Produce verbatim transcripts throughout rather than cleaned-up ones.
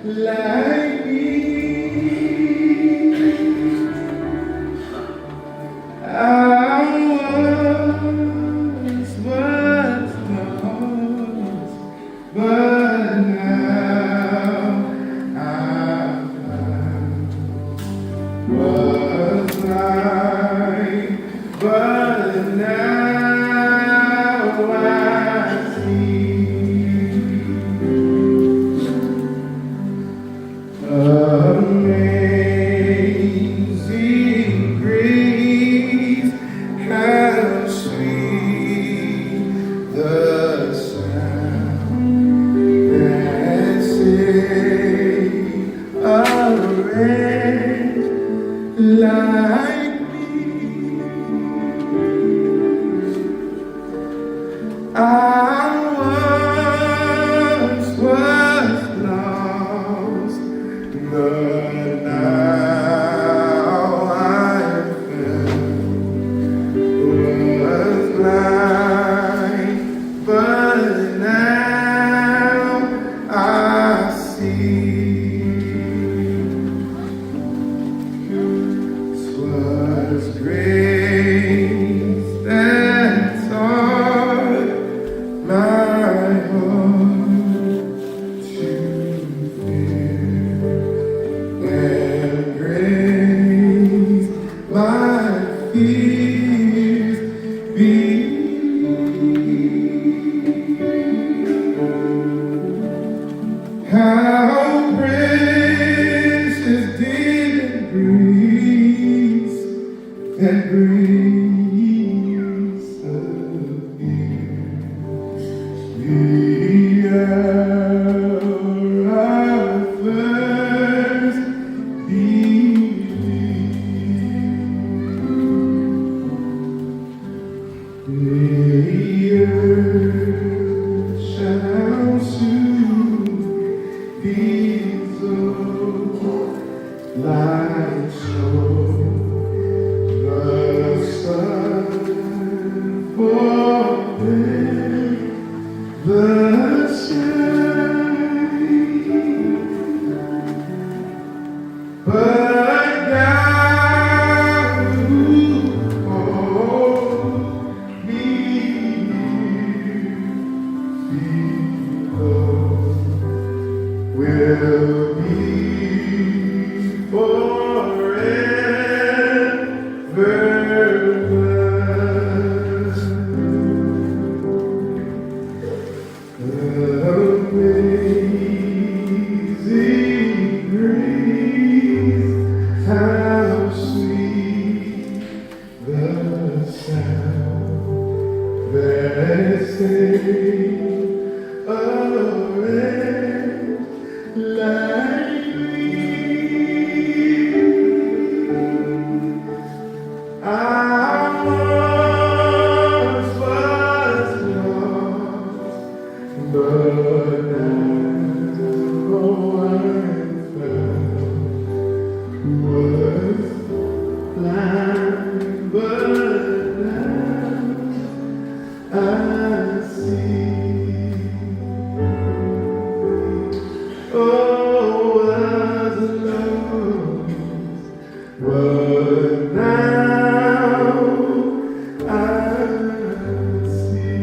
Like me, I once was lost, but now I'm found. Was blind, but now I see. Amazing grace, how sweet the sound that saved a wretch like me. I once was lost, but now I'm found. Was blind, but now I see. 'Twas grace that taught my heart to fear, and grace my fears believe. How precious did the grace, that grace appear, the hour I first believed. The earth shall soon be exalted like snow. But now I see.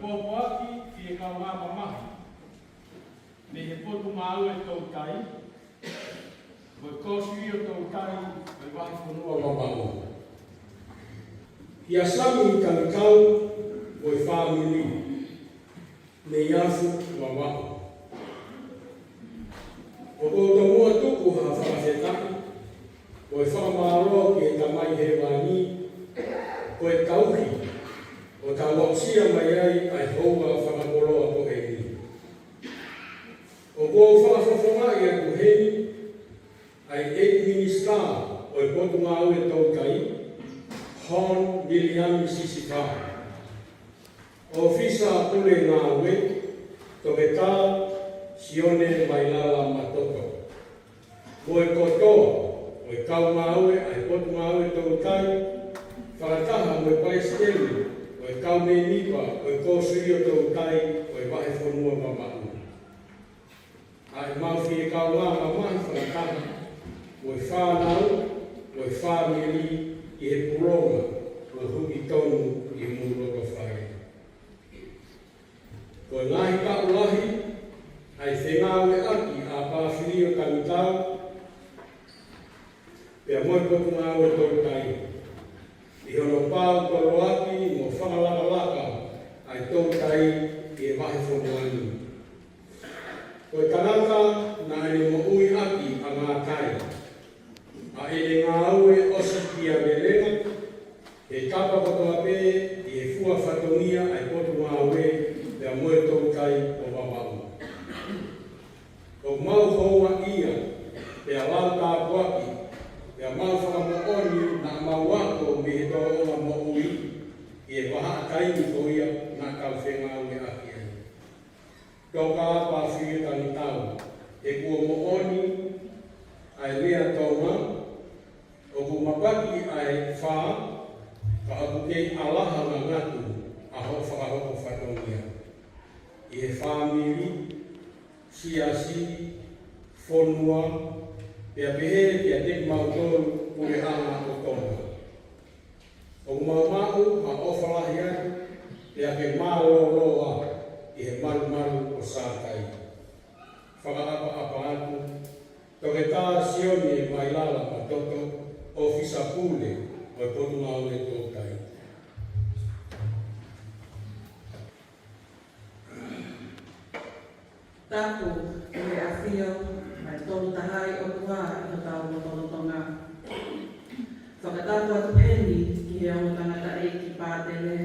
Pōpoaki ki he kaungā mamahi mei he Potungāue Toutai, ko e Kōsilio Toutai, ko e Vahefonua Vavaʻu. Kia Sami Tangitau mo e fāmili mei Afu Vavaʻu. ʻOku ou tomuʻa tuku ha fakafetaʻi mo e fakamālō ki he Tamai Hēvani, ko e tauhi ʻoku tau aʻusia mai ai ʻa e houa fakakoloa ko eni. ʻOku ou fakafofongaʻi atu heni ʻa e ʻEiki Minisitā ʻo e Potungāue Toutai, Hon Viliami Sisifā. ʻŌfisa Pule Ngāue, Toketā Sione Mailala Matoto. Mo e kotoa ʻo e kau ngāue ʻa e Potungāue Toutai, fakataha mo e Palesiteni ʻo e kau mēmipa ʻo e Kōsilio Toutai ʻo e Vahefonua Vavaʻu. ʻA e mau fie kaungā mamahi fakataha mo e fānau, mo e fāmili ʻi he pulonga ʻo Hukitonu ʻi Mululoto Fale. Ko e ngaahi taʻu lahi ʻa e fengāueʻaki ʻa Pafilio Tangitau pea mo e Potungāue Toutai ʻi hono pau toloaki mo fakalakalaka ʻa e toutai ʻi he vahefonua ni. Ko e tangata naʻa ne moʻui ʻaki ʻa ngātai, ʻa ʻene ngāue ʻosi kia velenga, he tapa kotoa pē ʻi he fua fatongia ʻa e Potungāue pea mo e Toutai ʻo Vavaʻu. ʻOku mau houngaʻia pea lau tāpuaki, pea mau fakamoʻoni naʻa mau ako mei he tōʻonga moʻui ʻi he vahaʻa taimi ko ia naʻa tau fengāueʻaki ai. Toka Pafilio Tangitau, he kuo moʻoni ʻa e lea Tonga, ʻoku mapaki ʻa e fā, ka ʻoku kei ʻalaha ngangatu ʻa hoʻo fakahoko fatongia ʻi he fāmili, siasi, fonua, pea pehē kiate kimautolu puleʻanga ʻo Tonga. ʻOku mau maʻu ha ʻofa lahi atu, pea ke mālōlō ā ʻi he malumalu ʻo Sātai. Fakaʻapaʻapa atu, Toketā Sione Mailala Matoto, ʻŌfisa Pule ʻo e Potungāue Toutai. Tapu ki he ʻAfio ʻa e Tolu Tahaʻi ʻOtua ʻi hotau lotolotonga. Fakatapu atu heni ki he ongo tangataʻeiki Pātele,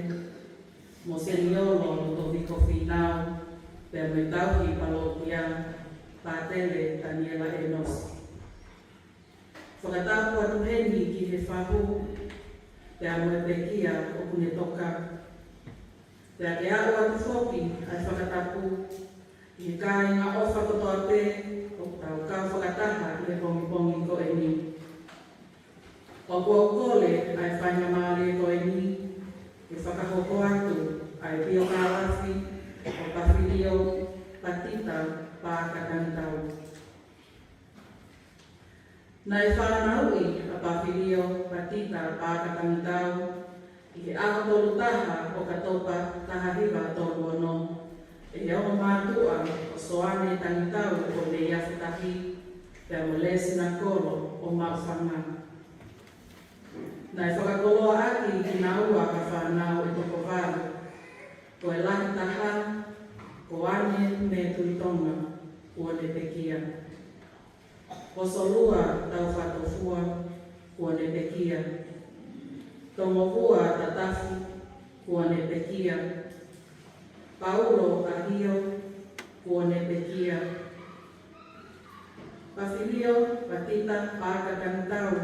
Moseniolo Lutoviko Fīnau, pea mo e tauhi palōkia, Pātele Taniela ʻEnosi. Fakatapu atu heni ki he fahu, pea mo e pekia ʻoku ne toka. Pea ke aʻu atu foki ʻa e fakatapu ki he kāinga ʻofa kotoa pē ʻoku tau kau fakataha ʻi he pongipongi ko eni. ʻOku ou kole ʻa e faingamālie ko eni ke fakahoko atu ʻa e piokālafi ʻo Pafilio Patita Paaka Tangitau. Naʻe fānauʻi ʻa Pafilio Patita Paaka Tangitau ʻi he ʻaho tolu taha ʻo ʻOkatopa taha hiva tolu ono, ʻe he ongo mātuʻa ko Soane Tangitau ʻo Neiafutahi, pea mo Lesi Nakolo ʻo Maʻufanga. Naʻe fakakoloaʻaki kinaua ʻa e fānau ʻe toko valu, ko e lahi taha ko Ane Metuitonga, kuo ne pekia. Ko Solua Taufatofua, kuo ne pekia. Tongovua Tatafu, kuo ne pekia. Paulo ʻAhio, kuo ne pekia. Pafilio Patita Paaka Tangitau,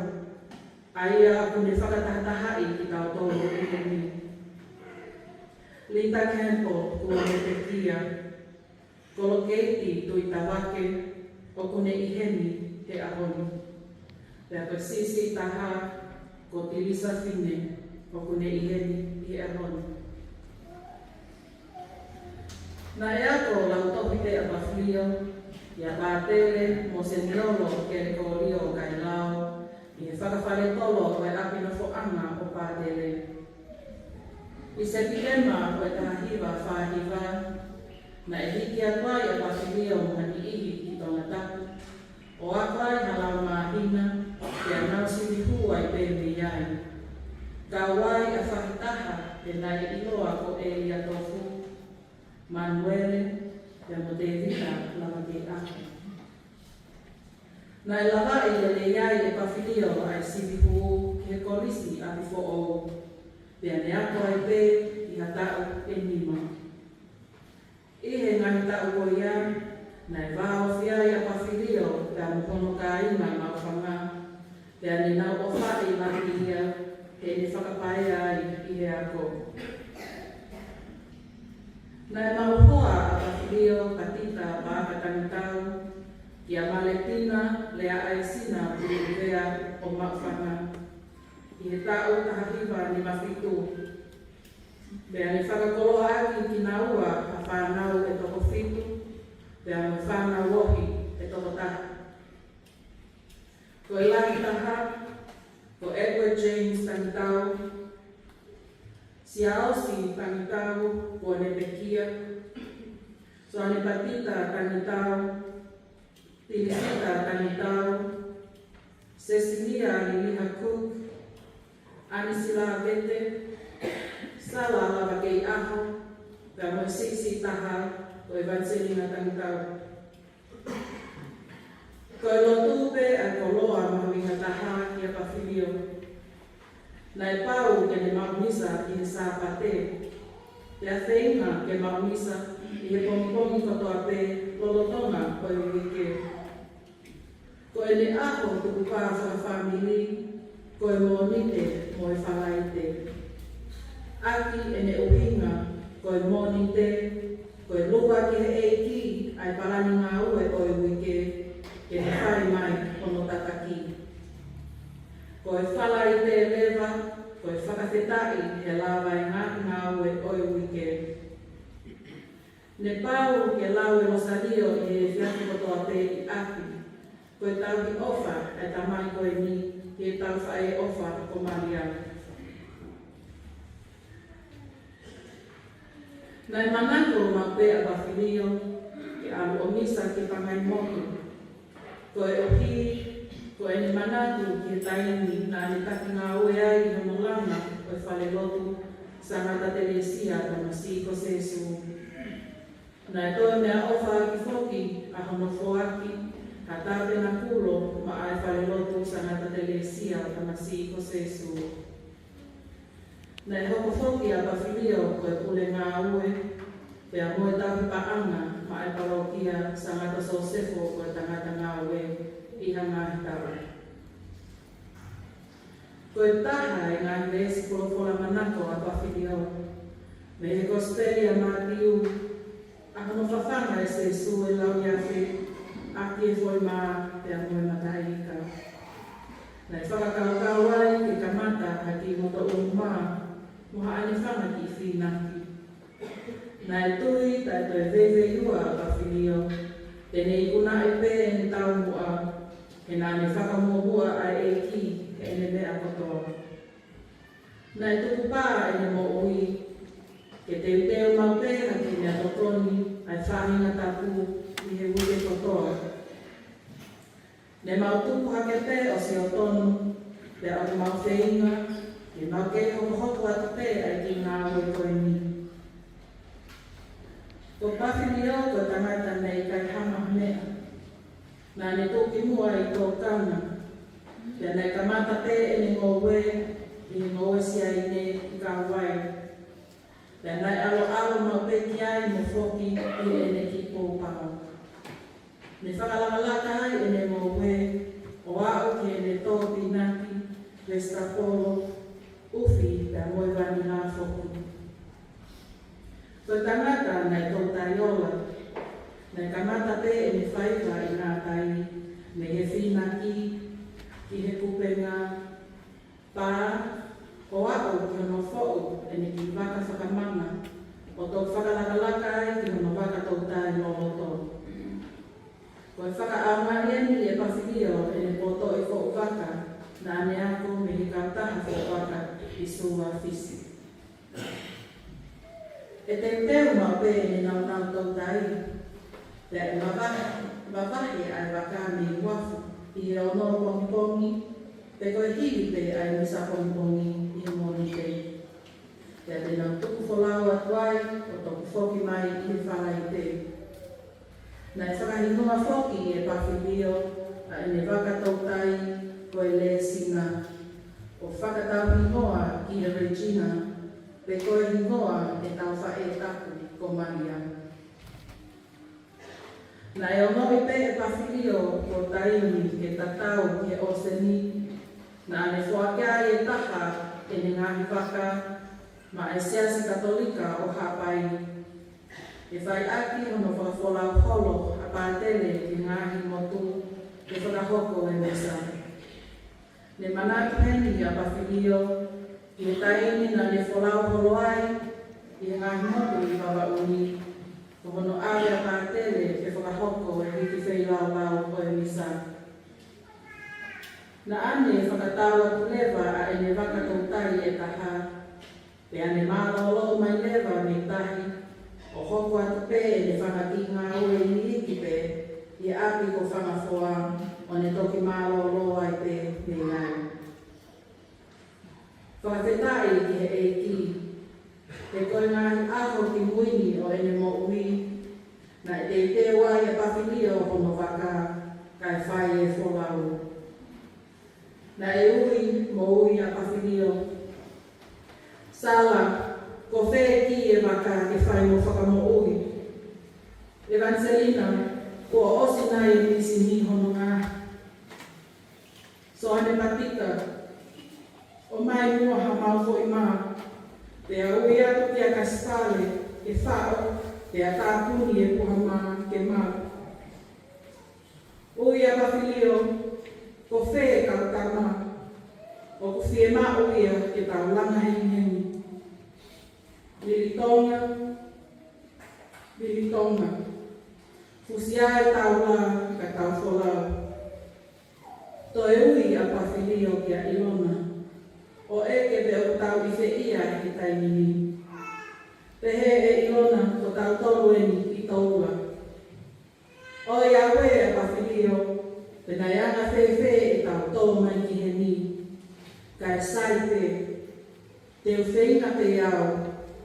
ʻa ia ʻoku ne fakatahatahaʻi kitautolu ʻi heni. Lita Kempo, kuo ne pekia. Kolokeiti Tuʻitavake, ʻoku ne ʻi heni he ʻaho ni. Pea ko e siʻisiʻi taha ko Tilisa Fine, ʻoku ne ʻi heni he ʻaho ni. Naʻe ako lautohi pē ʻa Pafilio kia Pātele Moseniolo Kelekolio Kailao ʻi he fakafaletolo ʻo e ʻapi nofoʻanga ʻo Pātele. ʻI Sepitema ʻo e taha hiva fā hiva, naʻe hiki atu ai ʻa Pafilio mo ha niʻihi ki Tongatapu, ʻo ako ai ha lao māhina, pea nau sivi hū ai pē mei ai. Kau ai ʻa e faʻahitaha, pea naʻe ʻiloa ko ʻElia Tofu, Manuele, pea mo Tēvita Lavakeiʻaho. Naʻe lavaʻi lelei ai ʻe Pafilio ʻa e sivi hū ki he Kolisi ʻApifoʻou, pea ne ako ai pē ʻi ha taʻu ʻe nima. ʻI he ngaahi taʻu ko ia, naʻe vāofi ai ʻa Pafilio pea mo hono kāinga maʻufanga, pea ne nau ʻofaʻi lahi ia, heʻene fakapaea ai ʻi he ako. Naʻe maʻu hoa ʻa Pafilio Patita Paaka Tangitau kia Maletina Leaʻaisina Puluʻuvea ʻo Maʻufanga ʻi he taʻu taha hiva nima fitu. Pea ne fakakoloaʻaki kinaua ha fānau ʻe toko fitu, pea mo e fānau ohi ʻe toko taha. Ko e lahi taha, ko Edward James Tangitau, Siaosi Tangitau, ko ʻene pekia, Soane Patita Tangitau, Tilisita Tangitau, Sesilia Liliha Cook, Anisila Vete, Sala Lavakeiʻaho, pea mo e siʻisiʻi taha ko ʻEvaniselina Tangitau. Ko e lotu pē ʻa e koloa mahuʻinga taha kia Pafilio. Naʻe pau ke ne maʻu misa ʻi he Sāpate, pea feinga ke maʻu misa ʻi he pongipongi kotoa pē lolotonga ʻo e uike. Ko ʻene ʻaho tukupā fakafāmili, ko e Mōnite mo e Falaite. ʻAki ʻene ʻuhinga, ko e Mōnite, ko e lua ki he ʻEiki ʻa e palani ngāue ʻo e uike, ke ne fai mai hono tataki. Ko e Falaite leva, ko e fakafetaʻi he lava e ngaahi ngāue ʻo e uike. Ne pau ke lau e Losalio ʻi he efiafi kotoa pē ʻi ʻapi. Ko e tauhi ʻofa ʻa e tamai ko eni ki heʻetau faʻē ʻofa ko Malia. Naʻe manako maʻu pē ʻa Pafilio ke ʻalu ʻo misa ki Pangaimotu. Koeʻuhi ko ʻene manatu ki he taimi naʻa ne taki ngāue ai ʻi hono langa ʻo e falelotu Sangata Telesia Tamasiʻi ko Sēsū. Naʻe toe meʻaʻofaʻaki foki ʻa hono foaki ha tāpenakulo maʻa e falelotu Sangata Telesia Tamasiʻi ko Sēsū. Naʻe hoko foki ʻa Pafilio ko e pule ngāue, pea mo e tauhi paʻanga maʻa e palokia Sangata Sosefo ko e tangata ngāue ʻi ha ngaahi taʻu. Ko e taha e ngaahi veesi folofola manako ʻa Pafilio, mei he Kosipeli ʻa Mātiu, ʻa hono fafanga ʻe Sēsū e lauiafe ʻaki e foʻi mā pea mo e mataʻi ika. Naʻe fakakaukau ai ke kamata ha kiʻi motoʻulu mā mo haʻane fanga kiʻi fīnaki. Naʻe tui taʻe toe veiveiua ʻa Pafilio, te ne ikunaʻi pē ʻene taumuʻa, he naʻa ne fakamuʻomuʻa ʻa e ʻEiki heʻene meʻa kotoa. Naʻe tukupā ʻene moʻui ke teuteu maʻu pē ha kiʻi meʻatokoni ʻa e faʻahinga tapu ʻi he uike kotoa. Ne mau tupu hake pē ʻo sio tonu, pea ʻoku mau feinga ke mau kei hokohoko atu pē ʻa e kiʻi ngāue ko eni. Ko Pafilio ko e tangata naʻe ʻikai hanga ha meʻa. Naʻa ne tuʻu ki muʻa ʻi tōkanga, pea naʻe kamata pē ʻene ngoue ʻi he ngoue siaine ʻi Kauai. Pea naʻe ʻaloʻalo maʻu pē ki ai mo foki ʻi heʻene kiʻi pōpao. Ne fakalakalaka ai ʻene ngoue ʻo aʻu ki heʻene tō pīnaki, vesitapolo, ʻufi, pea mo e vanila foki. Ko e tangata naʻe toutai ola, naʻe kamata pē ʻene faiva ʻi Ngātai, mei he fīnaki, ki he kupenga, pea ʻo aʻu ki hono foʻu ʻene kiʻi vaka fakamanga, ʻo toki fakalakalaka ai ki hono vaka toutai loloto. Ko e fakaʻaongaʻi eni ʻe Pafilio ʻene potoʻi foʻu vaka naʻa ne ako mei he kautaha foʻu vaka ʻi Suva, Fisi. ʻE teuteu maʻu pē ʻene naunau toutai, pea ʻe vavahe, vavahe ʻa e vaka mei uafu ʻi he ono pongipongi, pe ko e hili pē ʻa e misa pongipongi ʻi he Mōnite. Pea te nau tuku folau atu ai ʻo toki foki mai ʻi he Falaite. Naʻe fakahingoa foki ʻe Pafilio ʻa ʻene vaka toutai ko e Lēsina, ʻo fakatauhingoa ki he Regina, pe ko e hingoa ʻetau faʻē tapu ko Malia. Naʻe ongoʻi pē ʻe Pafilio ko e taimi ke tatau ki he ʻōseni, naʻa ne foaki ai ʻe taha ʻene ngaahi vaka maʻa e Siasi Katolika ʻo Haʻapai, ʻe fai ʻaki hono fakafolau holo ʻa pātele ki he ngaahi motu ke fakahoko e misa. Ne manatu heni ʻa Pafilio ki he taimi naʻa ne folau holo ai ʻi he ngaahi motu ʻi Vavaʻu ni, ko hono ʻave ʻa pātele ke fakahoko e hiki feilaulau ʻo e misa. Naʻa ne fakatau atu leva ʻa ʻene vaka toutai ʻe taha, pea ne mālōlō mai leva mei tahi, ʻo hoko atu pē ʻene fanga kiʻi ngāue iiki pē ʻi he ʻapi ko Fangafoa, ʻo ne toki mālōlō ai pē mei ai. Fakafetaʻi ki he ʻEiki, he ko e ngaahi ʻaho kimui ni ʻo ʻene moʻui, naʻe teuteu ai ʻe Pafilio hono vaka, kae fai e folau. Naʻe ui mo ui ʻa Pafilio. Sala, ko fē ʻe kī e vaka ke fai mo fakamoʻui? ʻEvaniselina, kuo ʻosi nai e misi ni hono ngā? Soane Patita, ʻomai muʻa hamau foʻi mā, pea ui atu kia Kasipale ke faʻo, pea tāpuni e puha mā ke malu. Ui ʻa Pafilio, ko fē kau tama ʻoku fiemaʻu ia ke tau langa hengihengi? Lilitonga, Lilitonga, fusi ʻa e taula ka tau folau. Toe ui ʻa Pafilio kia ʻIlona, ʻo ʻeke pe ʻoku tau ʻi fē ia he taimi ni. Pehē ʻe ʻIlona, ko tautolu eni ʻi toula. ʻOiauē ʻa Pafilio, pe naʻe anga fēfē ʻetau tō mai ki heni? Kae sai pē, te u feinga pē au,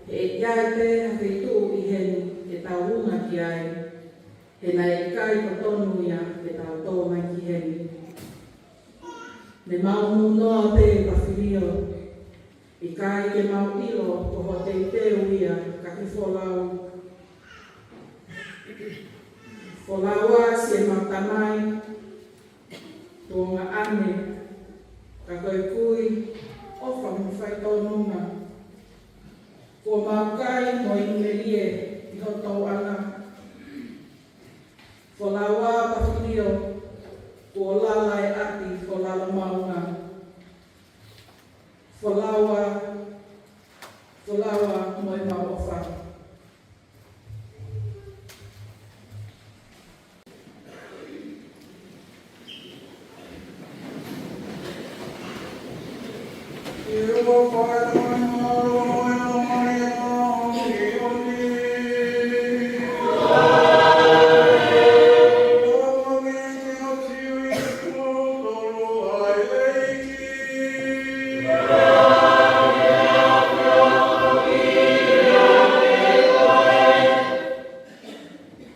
he ʻe ʻi ai pē ha feituʻu ʻi heni ke tau unga ki ai, he naʻe ʻikai totonu ia ke tau tō mai ki heni. Ne mau mūnoa pē Pafilio, ʻikai ke mau ʻilo ko ho teuteu ia ka ke folau. Folau ā siʻemau tamai, tuongaʻane, ka ko e kui ʻofa mo faitōnunga. Kuo mau kai mo inu melie ʻi ho tōʻanga. Folau ā Pafilio, kuo lala e ʻapi ko Lalomaunga. Folau ā, folau ā mo ʻemau ʻofa.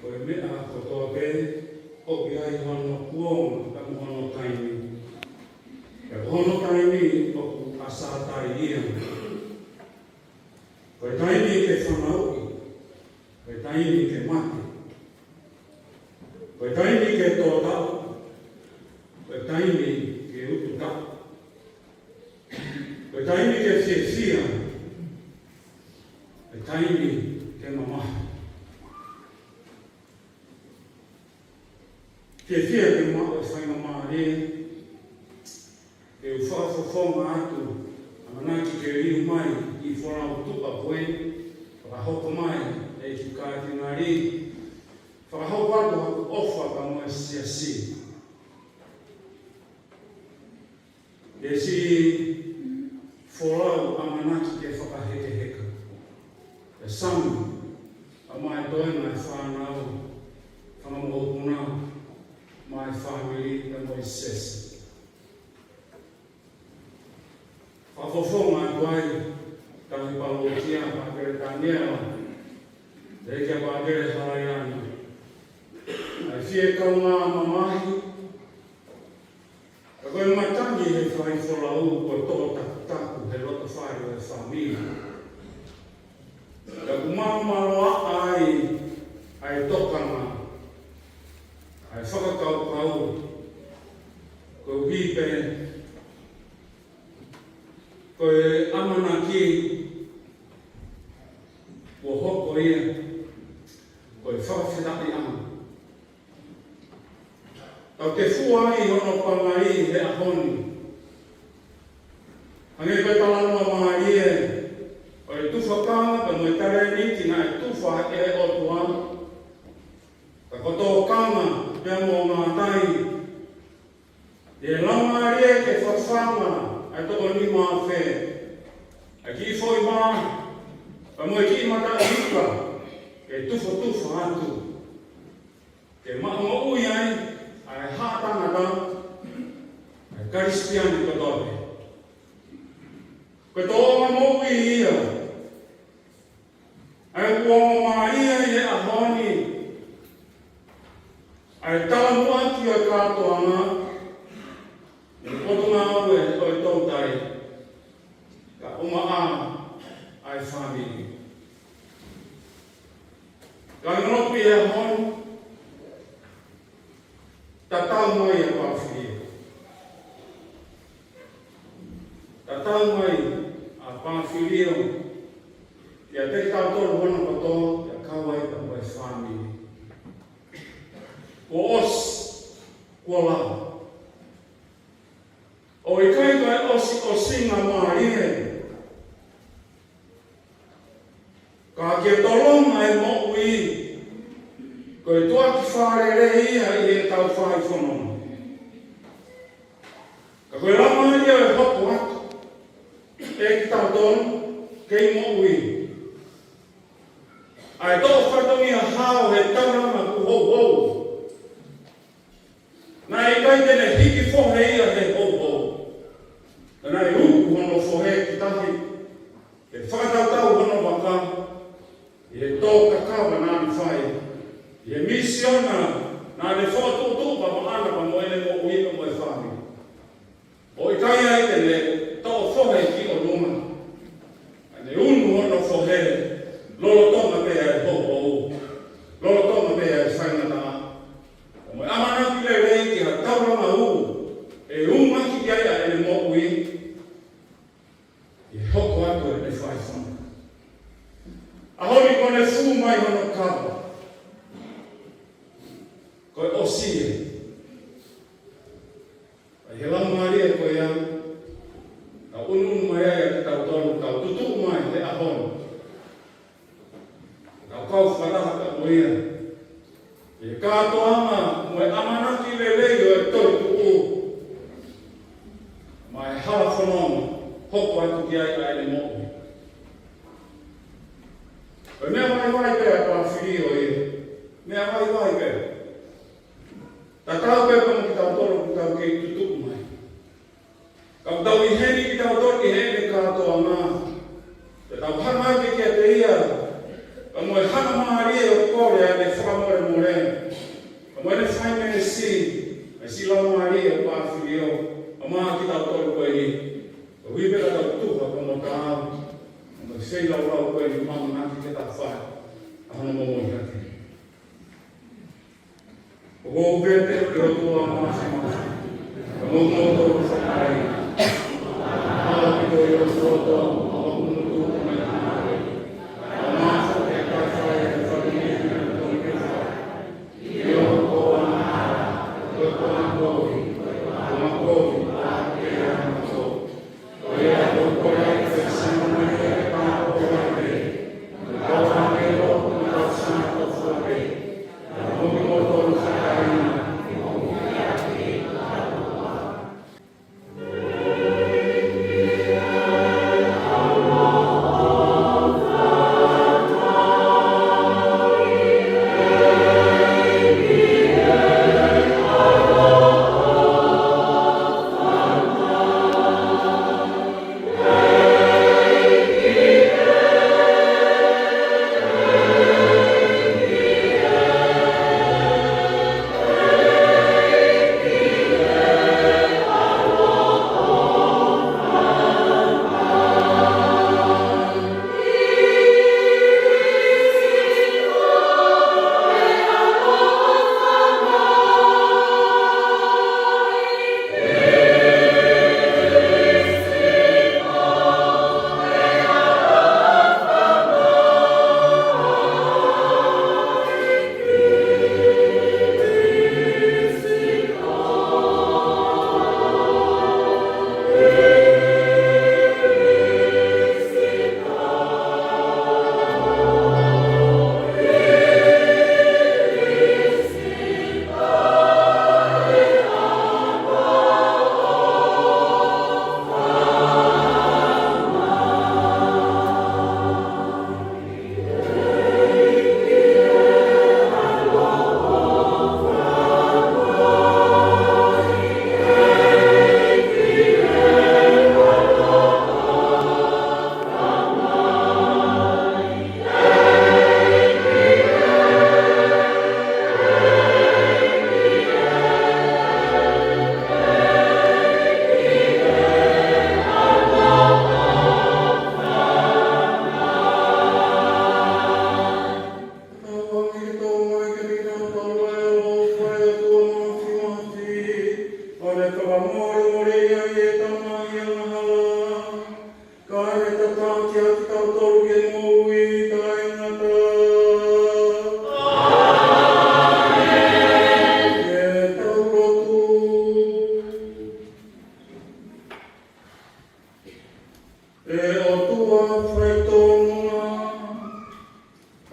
Ko e meʻa kotoa pē ʻoku ʻi ai hono kuonga pea mo hono taimi. Pea ko hono taimi ʻoku ʻa Sātai ia. Ko e taimi ke fanauʻi, ko e taimi ke mate, ko e taimi ke tōtaʻu, ko e taimi ke ututaʻu, ko e taimi ke fiefia, ko e taimi ke mamahi. Fiefia ke maʻu e faingamālie ke u fakafofonga atu ʻamanaki ke liliu mai ʻi he folau tuʻa ko eni, fakahoko mai ʻe he Kātinali, fakahoko atu haku ʻofa pea mo e Siasi. Ke siʻi folau ʻamanaki ke fakahekeheka. Pea Sami, ʻa e toenga ʻo e fānau, fanga mokopuna, mo e fāmili, pea mo e siasi. Fakafofonga atu ai, tauhi palokia, Pākele Taniela, ʻEiki Pākele Halaiana. ʻA e fie kaungā mamahi, ka ko e matangi he fai folau kuo tō takutaku he loto fale ʻo e fāmili. Ka ʻoku maumauʻi ai ʻa e tokanga, ʻa e fakakaukau, koeʻuhi pē ko e ʻamanaki kuo hoko ia ko e fakafetaʻiʻanga. Tau tefua ai hono pangai he ʻaho ni. Hangē ko e talanoa mālie ʻo e tufakanga pea mo e talēniti naʻe tufa ʻe he ʻOtua. Ka ko e tokanga pea mo e ngātai, ʻe lava mālie ke fafanga ʻa e toko nima afe, ʻa e kiʻi foʻi mā, pea mo e kiʻi mataʻi ika, ke tufotufa atu, ke maʻumaʻui ai ʻa e haʻa tangata, ʻa e Kalisitiane kotoa pē. Ko e tōʻonga moʻui ia ʻa ia kuo ongo mai ai he ʻaho ni, ʻa e talamuʻaki ʻo e kātoanga, ʻi he potungāue ʻo e toutai, kae ʻumaʻā ʻa e fāmili. Ka ʻi he ʻaho ni, tatau mai ʻa Pāfilio. Tatau mai ʻa Pāfilio kiate kitautolu hono kotoa, pea kau ai pea mo e fāmili. Kuo ʻosi, kuo lava. ʻOku ʻikai ko e ʻosiʻosinga mālie, ka ke tolonga e moʻui, ko e tuʻaki fālelei ia ʻi heʻetau fai fononga. Ka ko e lava ia ʻe hoko atu ʻe kitautolu kei moʻui, ʻa e toʻo fatongia hao he taulanga kuo houhou. Naʻe ʻikai te ne hiki fohe ia he houhou. Naʻe uku hono fohe ki tahi, ke fakatautau hono vaka, ʻi he tō kakava naʻa ne fai, ʻi he misiona naʻa ne fokotuʻutuʻu pea mo ʻana pea mo ʻene moʻui pea mo e fāmili. ʻOku ʻikai ai te ne toʻo fohe ki ʻolunga. Naʻa ne unu hono fohe, lolotonga pē ʻa e houhou, lolotonga pē ʻa e faingataʻa. Mo e ʻamanaki lelei ki ha taulanga ʻoku ʻe umaki ki ai ʻa ʻene moʻui, ʻi he hoko atu ʻene fai fononga. ʻAho ni kuo ne fū mai hono kava. Ko e ʻosi ē. ʻI he laumālie ko ia, ka ʻunuʻunu mai ai ʻa kitautolu, ka tutuʻu mai he ʻaho ni. Ka kau fakataha pea mo ia ʻi he kātoanga mo e ʻamanaki lelei ʻo e toetuʻu, mo e hala fononga hoko atu ki ai ʻa ʻene moʻui. Ko e meʻa vaivai pē ʻa Pāfilio ia. Meʻa vaivai pē. Tatau pē mo kitautolu ʻoku tau kei tutuʻu mai. Ka ʻoku tau ʻi heni kitautolu ʻi heʻene kātoanga. Te tau hanga hake kiate ia, pea mo e hanga mālie ʻo kole ʻa ʻene fakamolemole, pea mo ʻene fai meesi, ʻa e siʻi laumālie ʻo Pāfilio, pea mo kitautolu ko eni. Koeʻuhi pē ka tau tuha pea mo taau, pea mo e feilaulau ko eni, ʻoku ʻamanaki ke tau fai ʻa hono momoʻi hake. ʻOku ou pehē ki he ʻOtua Māfimafi, ka mo kimoutolu fakaʻaina. ʻAupito ʻi ho loto, ʻa hoku ngutu mai ʻa e mafu ke kai fai e fāmili ʻi he tonu ke fai. ʻIo, ko ana ara, ko ana kovi, ko ana kovi, ko ana kovi.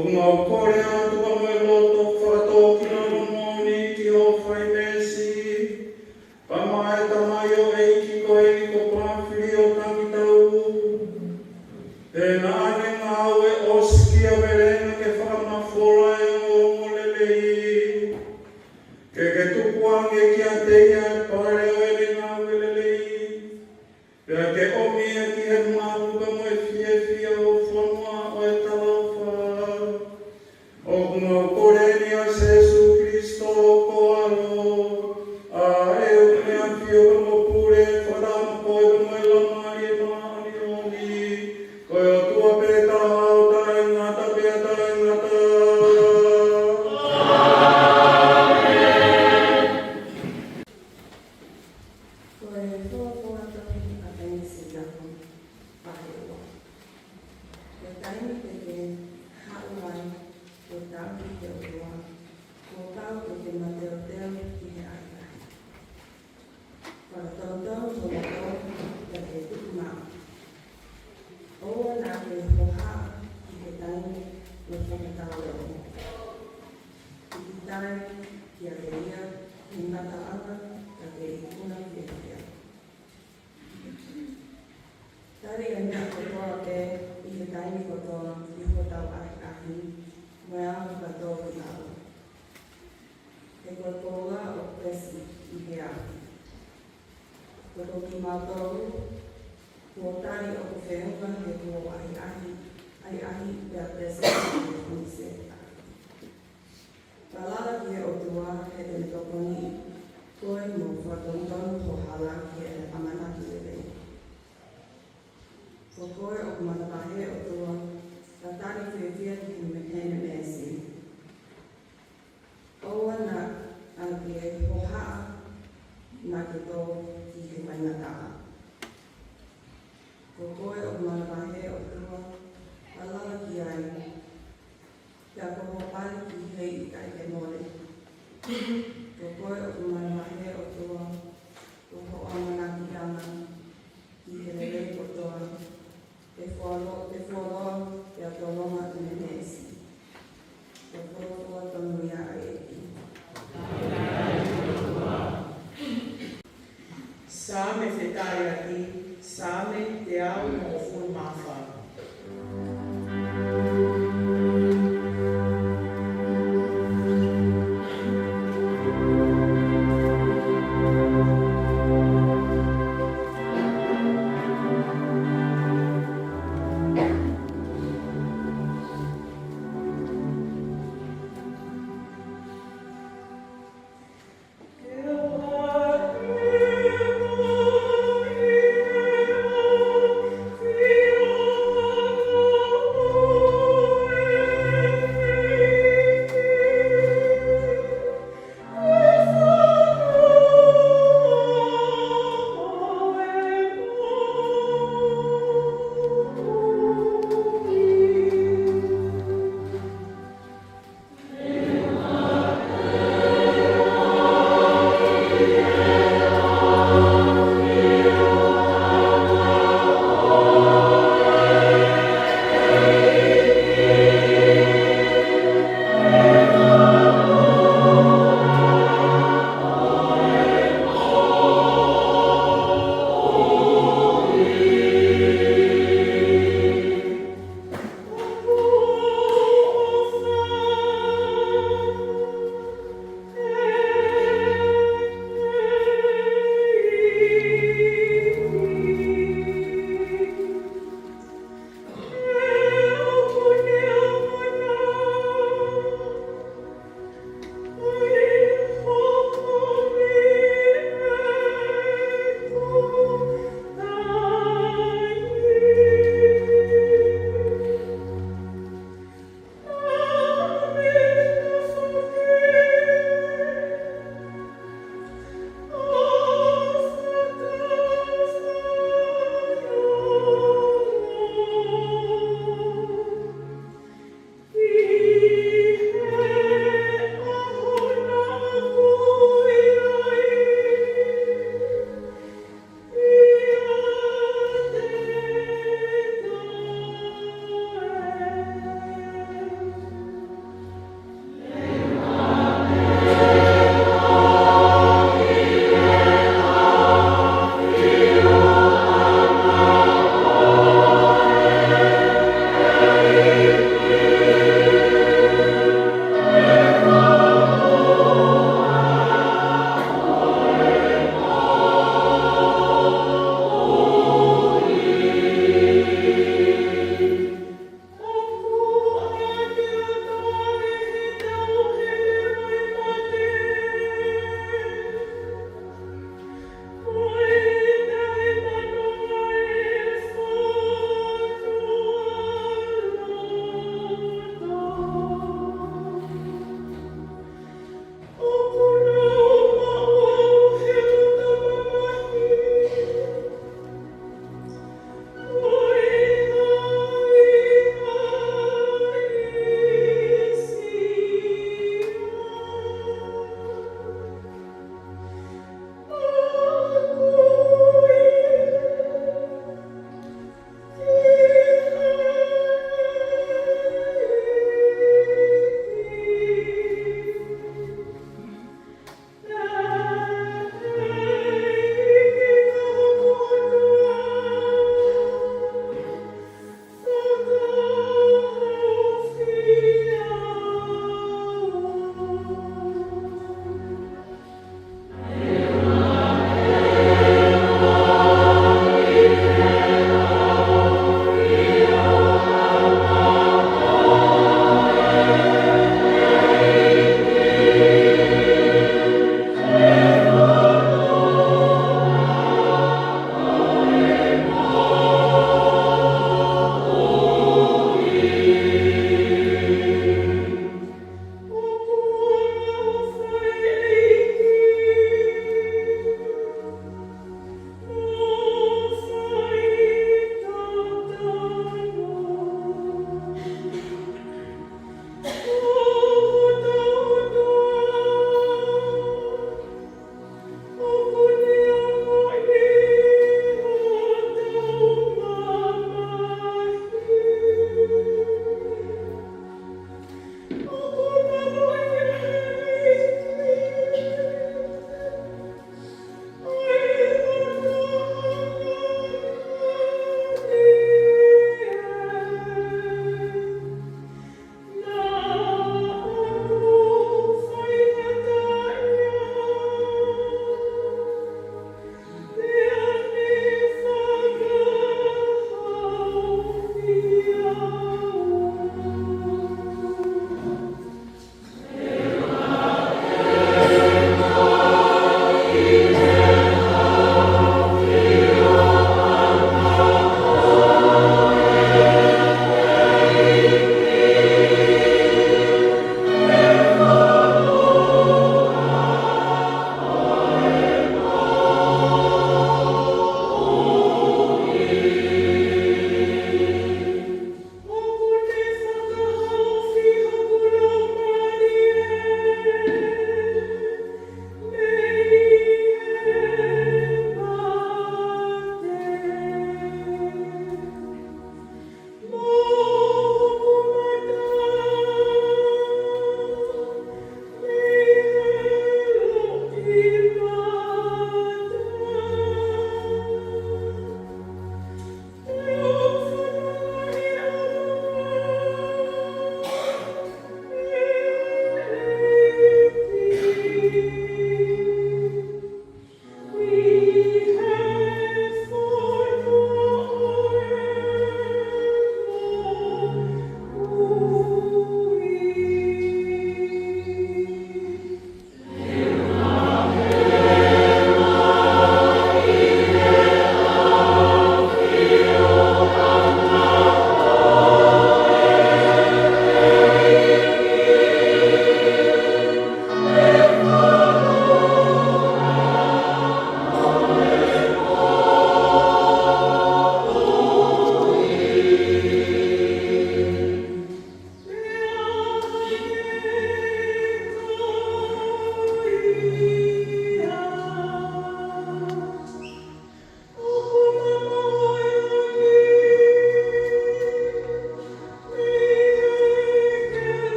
ʻOku mau kole atu ʻa e loto fakatōkilalo moʻoni ki hoʻo fai meesi, pea maʻa e tamaioʻeiki ko eni ko Pāfilio Tangitau, he naʻa ne ngāue ʻosikiavelenga ke fakamafola e ongoongolelei. Ke ke tukuange kiate ia e pale ʻo ʻene ngāue lelei, pea ke ʻomi ia ki he malu pea mo e fiefia ʻo e fonua ʻo e talaʻofa. ʻOku mau kole ni ʻia Sēsū Kilisitō ko ho ʻAlo, ʻa ē ʻoku ne ʻafio pea mo pule fakataha mo koe pea mo e Laumālie Māʻoniʻoni, ko e ʻOtua pē taha ʻo taʻengata pea taʻengata. Ko e folofola tohi ʻa Tēnesi Siapo, vahe ua. Ko e taimi te ke haʻu ai ʻo tauhi ki he ʻOtua, kuo pau ke ke mateuteu ki he ʻahiʻahi. Fakatonutonu ho loto pea ke tuʻu maʻu. ʻOua naʻa ke hohaʻa ki he taimi ʻo e fakataʻeʻoua. Pīkitai kiate ia ʻi he ngataʻanga, ka ke ikuna fiefia. Tali ʻa e meʻa kotoa pē ʻi he taimi kotoa ʻi hotau ʻahiʻahi, mo e anga fakatōkilalo. He ko e koula ʻoku pesi ʻi he ʻapi. Ko kimautolu kuo tali ʻoku feʻunga he kuo ʻahiʻahi, ʻahiʻahi pea pesi ʻi he funiseta. Falala ki he ʻOtua he te ne tokoniʻi koe mo fakatonutonu ho hala ki heʻene ʻamanaki lelei. Ko koe ʻoku manavahē ʻOtua, ka tali fiefia ki he me-, heʻene meesi. ʻOua naʻa ke hohaʻa naʻa ke tō ki he faingataʻa. Ko koe ʻoku manavahē ʻOtua, falala ki ai, pea ko hoʻo pali ki hē ʻikai ke mole. Ko koe ʻoku manavahē ʻOtua, ko hoʻo ʻamanakiʻanga ki he lelei kotoa, ʻe fuoloa, ʻe fuoloa, pea tolonga ʻene meesi. Ko e folofola tonu ia ʻa e ʻEiki. Saame fetaiaki, Saame teau mo hongofulu mā fā.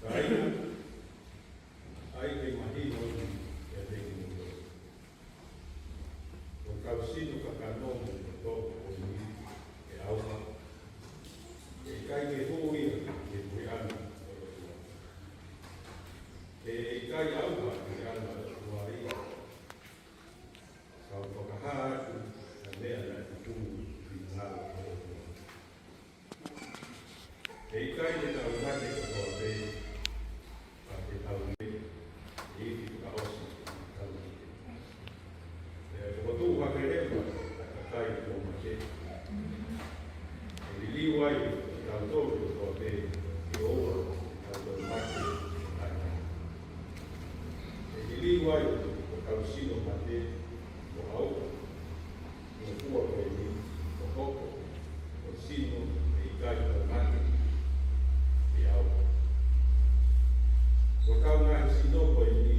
ʻAi, ʻai ke mahino ia kiate kimoutolu. Ko e kau sino kakano mo e toko ko eni ʻe ʻauha, ʻe ʻikai ke hū ia ki he puleʻanga ʻo e ʻOtua. He ʻe ʻikai ʻauha e puleʻanga ʻo e ʻOtua ia, ka u fakahā atu ʻa e meʻa naʻe tuku ʻi he ngāue ʻa e ʻOtua. He ʻikai te tau mate kotoa pē, ka te tau mate, ʻe ifi fakaʻosi ʻetau mate. Pea ʻe fokotuʻu hake leva ʻa e kakai kuo mate, ʻe liliu ai kitautolu kotoa pē ke ʻoua te tau toe mate ʻi he taimi. ʻE liliu ai ʻa e kau sino mate kuo ʻauha, ʻi he ngofua ko eni, ʻo hoko ko e sino ʻe ʻikai toe mate ʻe ʻauha. Ko e kau ngaahi sino ko eni,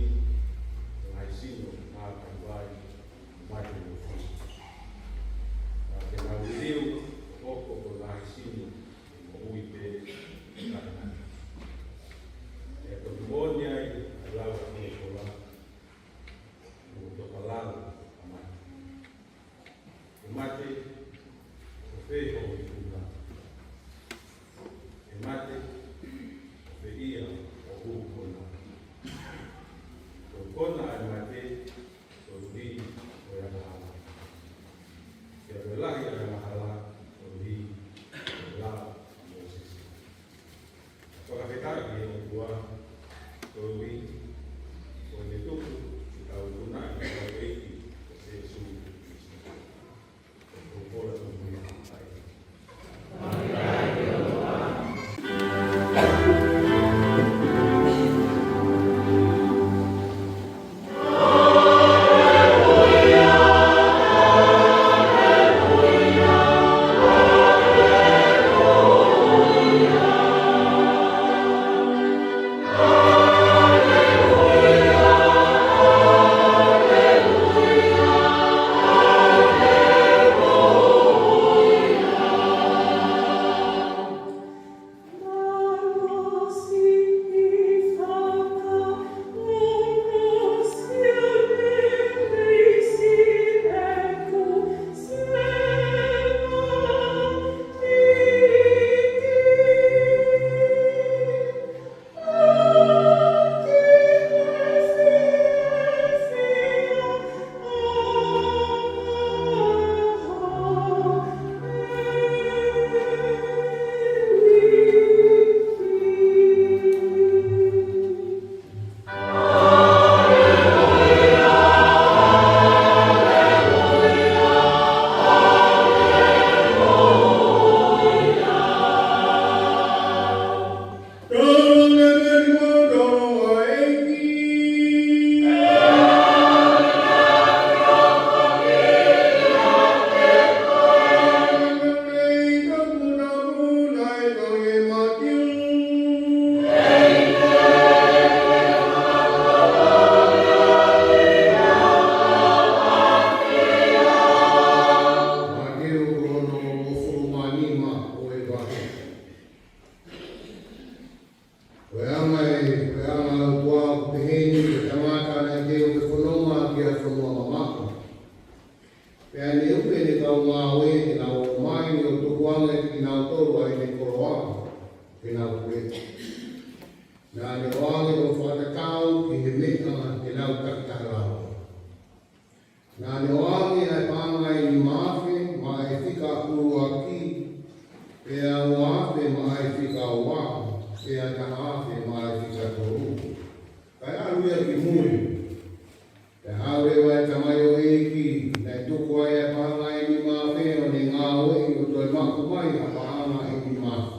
ko e ngaahi sino ngāue kae ʻikai mate mo fua. Ka te nau liliu ʻo hoko ko e ngaahi sino ʻe moʻui pē ʻi he taimi. ʻE toki moʻoni ai ʻa e lau ʻa e folofola, kuo toka lalo ʻa mate. ʻE mate, ko fē hoʻo ikunaʻi? ʻE mate, ko fē ia hoʻo kona? Ko e kona ʻa e mate, ko e ui ko e angahala. Pea ko e lahi ʻa e angahala, ko e ui ko e lao ʻa Mōsese. Fakafetaʻi ki he ʻOtua, koeʻuhi ko ʻene tuku ke tau ikunaʻi ʻa hotau ʻEiki ko Sīsū Kalaisi. Ko e folofola ʻa e ʻOtua. Ko e anga ē, ko e anga ʻa e ʻOtua ʻoku peheni, ko e tangata naʻe kei ō ki he fonua, ki ha fonua mamaʻo. Pea ne ui ʻene kau ngāue ke nau ō mai ʻo tukuange kiate kinautolu ʻa ʻene koloa ke nau puleʻi. Naʻa ne ʻoange ʻo fakatatau ki he meʻa ke nau takitaha lava. Naʻa ne ʻoange ʻa e paʻanga ʻe nima afe maʻa e fika ʻuluaki, pea ua afe maʻa e fika ua, pea taha afe maʻa e fika tolu. Kae ʻalu ia ki mui. Pea haʻu leva e tamaioʻeiki naʻe tuku ai ʻa e paʻanga ʻe nima afe ʻo ne ngāueʻi ʻo toe maʻu mai ha paʻanga ʻe nima afe.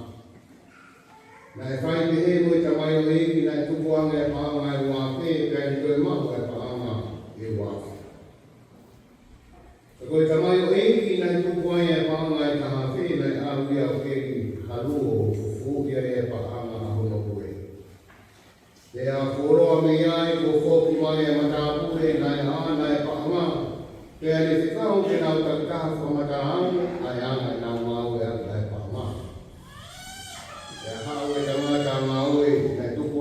Naʻe fai pehē mo e tamaioʻeiki naʻe tukuange ʻa e paʻanga ʻe ua afe, pea ne toe maʻu ʻa e paʻanga ʻe ua afe. Ka ko e tamaioʻeiki naʻe tuku ai ʻa e paʻanga ʻe taha afe, naʻe ʻalu ia ʻo keli ha luo ʻo fufuuʻi ai ʻa e paʻanga ʻa hono houʻeiki. Pea fuoloa mei ai kuo foki mai ʻa e matāpule naʻe ʻaʻana ʻa e paʻanga, pea ne fekau ke nau takitaha fakamatala ange ʻa e anga ʻenau ngāue ʻaki ʻa e paʻanga. Pea haʻu e tangata ngāue naʻe tuku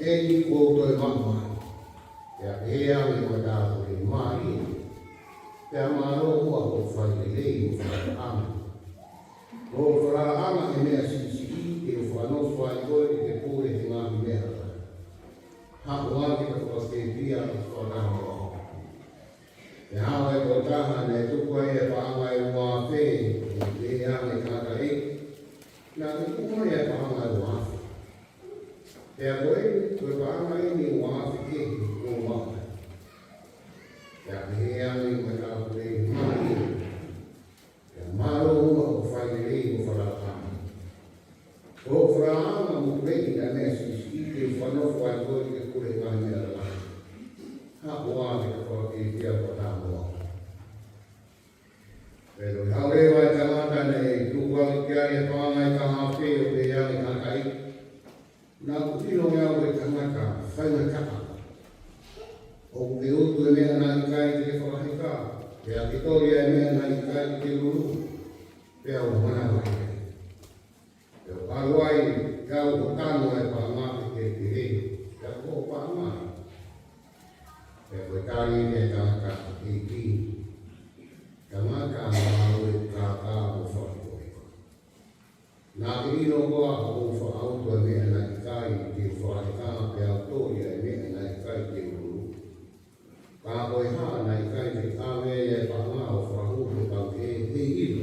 ʻeni kuo u toe maʻu mai. Pea pehē ange ʻe he matāpule, mālie, pea mālō muʻa hoʻo fai lelei mo falalaʻanga. Ko hoʻo falalaʻanga he meʻa siʻisiʻi, te u fakanofo ai koe ke ke pule he ngaahi meʻa lalahi. Haʻu ange ka fakafiefia ʻo fakataha mo au. Pea hao e tokotaha naʻe tuku ai e paʻanga ʻe ua afe, ʻo pehē ange ki he tangataʻeiki, naʻa ke tuku mai e paʻanga ʻe ua afe. Pea ko eni, ko e paʻanga eni ʻe ua afe kehe kuo u maʻu. Pea pehē ange ʻe he matāpule, mālie, pea mālō muʻa hoʻo fai lelei mo falalaʻanga. Ko hoʻo falalaʻanga mo e lelei naʻe meʻa siʻisiʻi, te u fakanofo ai koe ke ke pule he ngaahi meʻa lalahi. Haʻu ange ka fakafiefia ʻo fakataha mo au. Pea toe haʻu leva e tangata naʻe tuku ange ki ai e paʻanga ʻe taha afe ʻo pehē ange ki he tangataʻeiki, naʻa ku ʻilo au ko e tangata faingataʻa. ʻOku ke utu e meʻa naʻe ʻikai te ke fakaheka, pea ke toli e meʻa naʻe ʻikai te ke lulu, pea u manavahē ai. Pea u ʻalu ai au ʻo tanu ʻa e paʻanga ki he kehekehe, pea ko hoʻo paʻanga ia. Pea ko e tali ʻe he tangata, ʻEiki, tangata ngāue kākā mo faleʻofa. Naʻa ke ʻilo koā ʻoku ou faʻa utu e meʻa naʻe ʻikai te u fakaheka, pea u toli e meʻa naʻe ʻikai te u lulu? Ka ko e hā naʻe ʻikai te ke ʻave ai e paʻanga ʻo fakahū ki he pangikē, heiʻilo,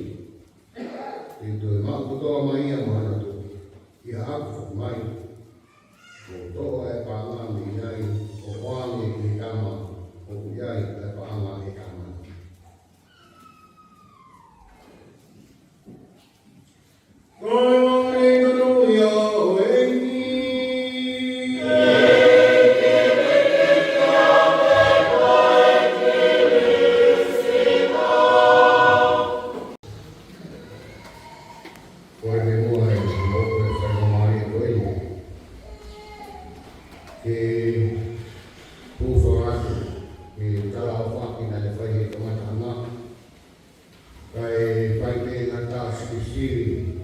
te u toe maʻu kotoa mai ia maʻanautolu, ʻi haʻaku foki mai, ʻo toʻo e paʻanga mei ai, ʻo ʻoange ki he tama ʻoku ʻi ai e paʻanga ʻe taha mano. Ko e ʻuhinga ia ʻo e ʻEiki. Ko e meʻa muʻa ʻe hoko e faingamālie ko eni ke hūfanga atu ki he tala ʻofa naʻe fai he kamataʻanga. Kae fai pē ngata silisili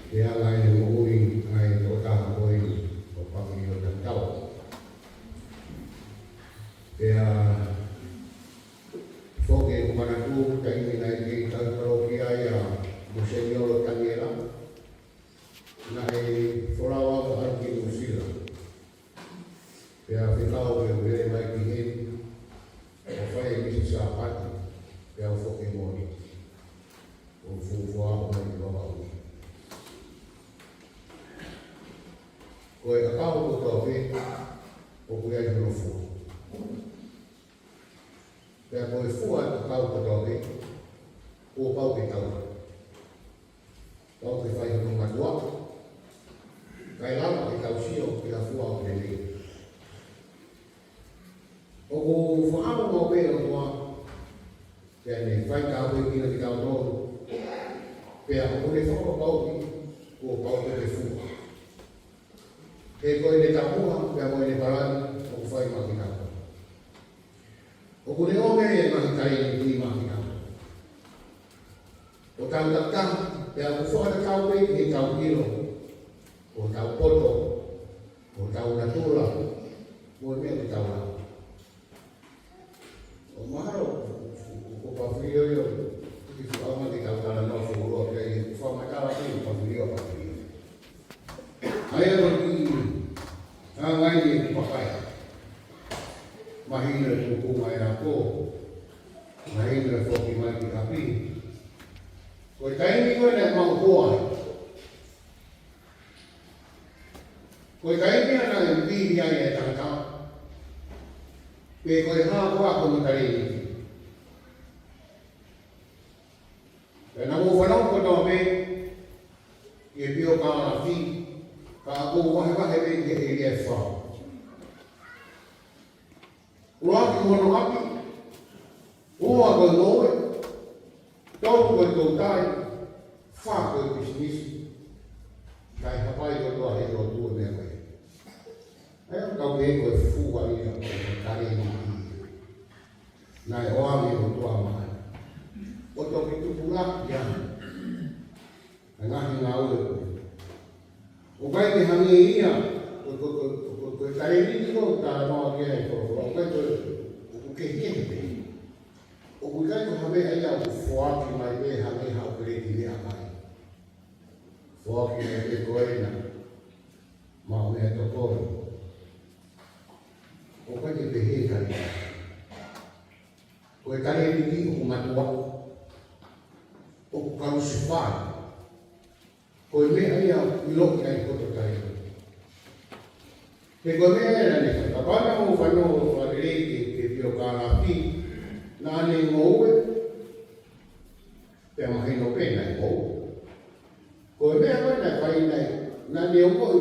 ke anga e moʻui ʻa e tokotaha ko eni ʻo Pangiliʻotamitau. Pea foki ʻeku manatu taimi naʻe kei tautalo ki ai ʻa Monseniolo Taniela, naʻe folau au ʻo ʻalu ki Nuʻusila. Pea fekau ke u lele mai ki heni, ʻo fai e misa Sāpate, pea u foki moʻoni. ʻO fuofua ʻo mai ki Vavaʻu. Ko e ʻakau kotoa pē, ʻoku ʻi ai hono fua. Pea ko e fua e ʻakau kotoa pē, kuo pau ke tau. Pau ke fai hono matuʻa, kae lava ke tau sio ki ha fua ʻoku lelei. ʻOku fakaʻamu maʻu pē ʻOtua, pea ne fai tāpuekina kitautolu, pea ʻoku ne fakapapauʻi kuo pau ke fua. He ko ʻene taumuʻa, pea mo ʻene palani, ʻoku fai maʻa kitautolu. ʻOku ne ʻomi e ngaahi talēniti maʻa kitautolu. ʻO tau takitaha, pea ʻoku fakatatau pē ki heʻetau ʻilo, ʻo tau poto, ʻo tau natula, mo e meʻa ʻoku tau lau. ʻO mahalo, ko Pafilio ia, ki fuʻu ʻaonga ke tau talanoa fuoloa pē, ʻi he fakamatala pē ʻa Pafilio, Pafilio. ʻA ia ko e kiʻi ʻaonga ʻeni ʻeku vakai. Mahino e tuʻunga e ako. Mahino e foki mai ki ʻapi. Ko e taimi ko ē naʻe maʻu hoa ai. Ko e taimi ia naʻe vili ai e tangata. Pe ko e hā koā hono talēniti. Pea naʻa mou fanongo kotoa pē, ʻi he pio ka lafi, ka ʻoku ou vahevahe pē ʻi he ʻēlia ʻe fā. ʻUluaki ko hono ʻapi, ua ko e ngoue, tolu ko e toutai, fā ko e pisinisi, kae hapai kotoa he lotu e meʻa ko ē. ʻA ia ʻoku tau pehē ko e fua ia ʻo e talēniti. Naʻe ʻoange ʻe he ʻOtua maʻana. ʻO toki tupulaki ia. ʻA e ngaahi ngāue ko ē. ʻOku ʻikai ke hangē ia, ʻo Ko, ko, ko, ko e talēniti ko ē ʻoku talanoa ki ai e folofola, ʻoku ʻikai ko, ʻoku kehekehe pē. ʻOku ʻikai ko ha meʻa ia ʻoku foaki mai pē hangē ha ʻoperēti meʻakai. Foaki mai pē ko ena, maʻu meʻatokoni. ʻOku ʻikai ke pehē e talēniti. Ko e talēniti ʻoku matuʻa, ʻoku kalusefai. Ko e meʻa ia ʻoku ʻiloʻi ai ʻa e poto tahi. He ko e meʻa ia naʻe fai, kapau naʻa mou fanongo fakalelei ki he, ki he piokālafi, naʻa ne ngoue, pea mahino pē naʻe ngoue. Ko e meʻa ko ē naʻe fai naʻe, naʻa ne ongoʻi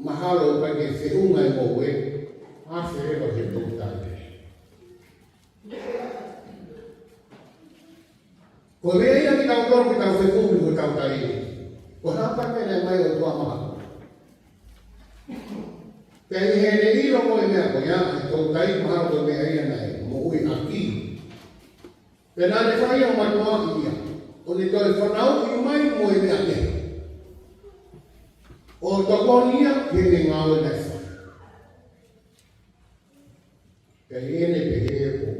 mahalo ʻoku ʻikai ke feʻunga e ngoue, ʻa e felepa ke toutai. Ko e meʻa ia ke tau tonu ke tau fekumi ki hotau talēniti. Ko e hā pē meʻa naʻe ʻomai ʻe he ʻOtua maha. Pea ʻi heʻene ʻilo ko e meʻa ko ia, ʻe toutai mahalo ko e meʻa ia naʻe moʻui ʻaki. Pea naʻa ne fai ʻo matuʻaki ia. ʻO ne toe fanauʻi mai mo e meʻa kehe. ʻO tokoni ia ki heʻene ngāue naʻe fai. Pea ʻi heʻene pehē ʻoku ou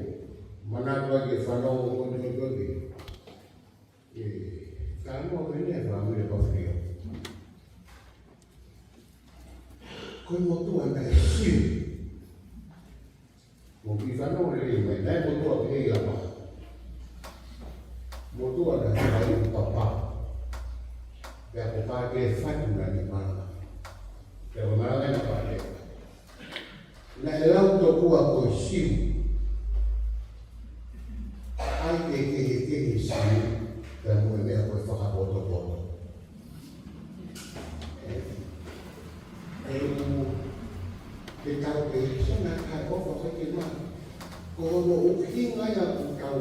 manatu ai ke fanongo ko eni ko eni. ʻE, ka noa pē ʻene fāmili ʻa Pafio. Ko e motuʻa naʻe Siu. Mou kiʻi fanongo lelei mai, naʻe motuʻa pē ia ʻa Papa. Motuʻa naʻe fai ʻe Papa. Pea ko Pātele Fatu naʻa ne malanga. Pea ko e malanga ʻena Pātele Fatu. Naʻe lau tokua ko e Siu. ʻAi ke kehekehe e Siu, pea mo e meʻa ko e fakapotopoto. ʻE, ʻe, ke tau pehē, Siu naʻe ʻofa fai ke ma. Ko hono ʻuhinga ia ʻoku tau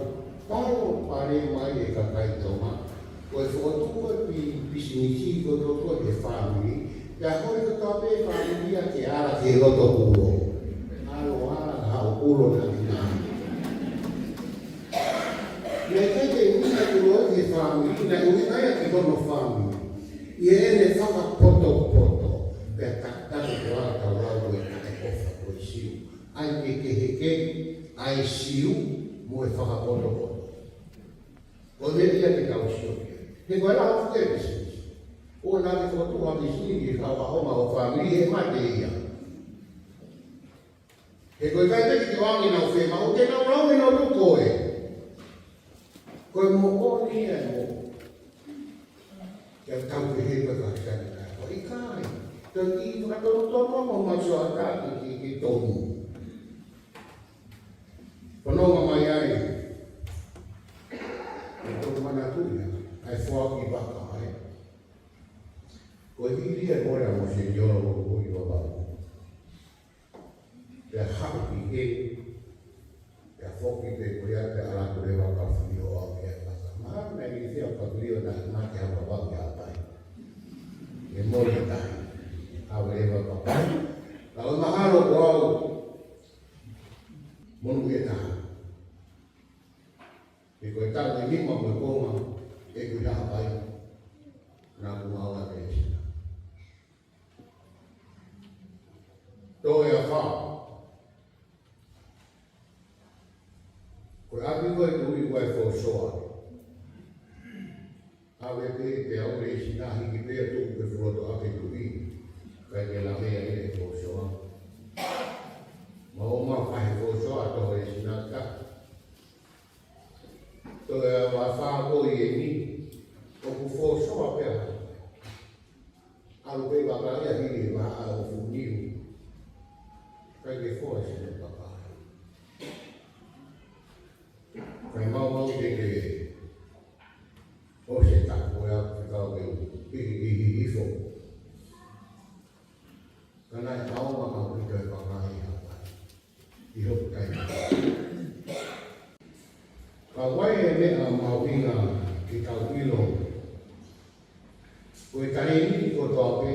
palopalema ai e kakai Tonga. Ko e fokotuʻu ko ē pi-, pisinisi ko ē ko ē ʻe he fāmili. Pea hoi kotoa pē fāmili ia ke ala ki he loto kulo. ʻAlu ala ha ʻo kulo na ina. Naʻe ʻikai ke ʻuhinga kulo ki he fāmili, naʻe ʻuhinga ia ki hono fāmili. ʻI heʻene fakapotopoto, pea takitaha ko ā tau lau ko e taʻeʻofa ko e Siu. ʻAi ke kehekehe, ʻa e Siu, mo e fakapotopoto. Ko e meʻa ia ke tau sio ki ai. He ko e lau ke pisinisi. ʻO naʻa ke fokotuʻu ha pisinisi, ke kau ʻaonga ho fāmili he mate ia. He ko e kakai pē ke ʻoange ʻenau fiemaʻu, ke nau lau ʻenau tuku ē. Ko e moʻoni ia e moʻui. Ke tau pehē ko e kakai sani ka ko e ʻikai. Tau kiʻi fakatonutonu mo masoa ka ki, ki, ki tonu. Fanongo mai ai. ʻE tau manatuʻi ia, ʻa e foaki vaka ai. Ko e hili ia e mole ʻa Mōsese ʻo ʻalu ʻo ʻi Vavaʻu. Pea haʻu ki heni, pea foki pē ko ia pea ʻalu atu leva ʻa Pafilio ʻo aʻu ki he vaka. Mahalo naʻe ʻikai ke fiu ʻa Pafilio naʻe mate ʻa Vavaʻu ia ʻa Haʻapai. ʻE mole tahi, ʻalu leva ʻa Haʻapai. Ka ʻoku mahalo ko au, monūʻia taha. He ko e taʻu ʻe nima mo e konga ʻeku ʻi Haʻapai, naʻa ku maʻu ʻa Teresina. Toe ʻa fā. Ko e ʻapi ko ē tuʻi ko e Fōsoa. ʻAve pē pea ʻoku Teresina hiki pē ʻo tuku ki he fuʻu loto ʻa e tuʻi. ʻIkai ke lave ia ʻe Fōsoa. Mau ō mai ʻo fai ʻe Fōsoa ʻa Teresina ka. Toe ʻa fā ko eni, ʻoku Fōsoa pē ʻa. ʻAlu pē vaka ia hili e vahaʻa ʻo Fuʻuniu. ʻIkai ke foa sino vaka. Kai mau mau ke ke. ʻO se ta ko ia ke kau ke u. Hiki hiki hifo. Ka naʻe ʻaonga ʻaupito e vaka ʻi Haʻapai. ʻI hoku taimi. Ka ʻoku ʻi ai e meʻa mahuʻinga ke tau ʻilo. Ko e talēniti kotoa pē,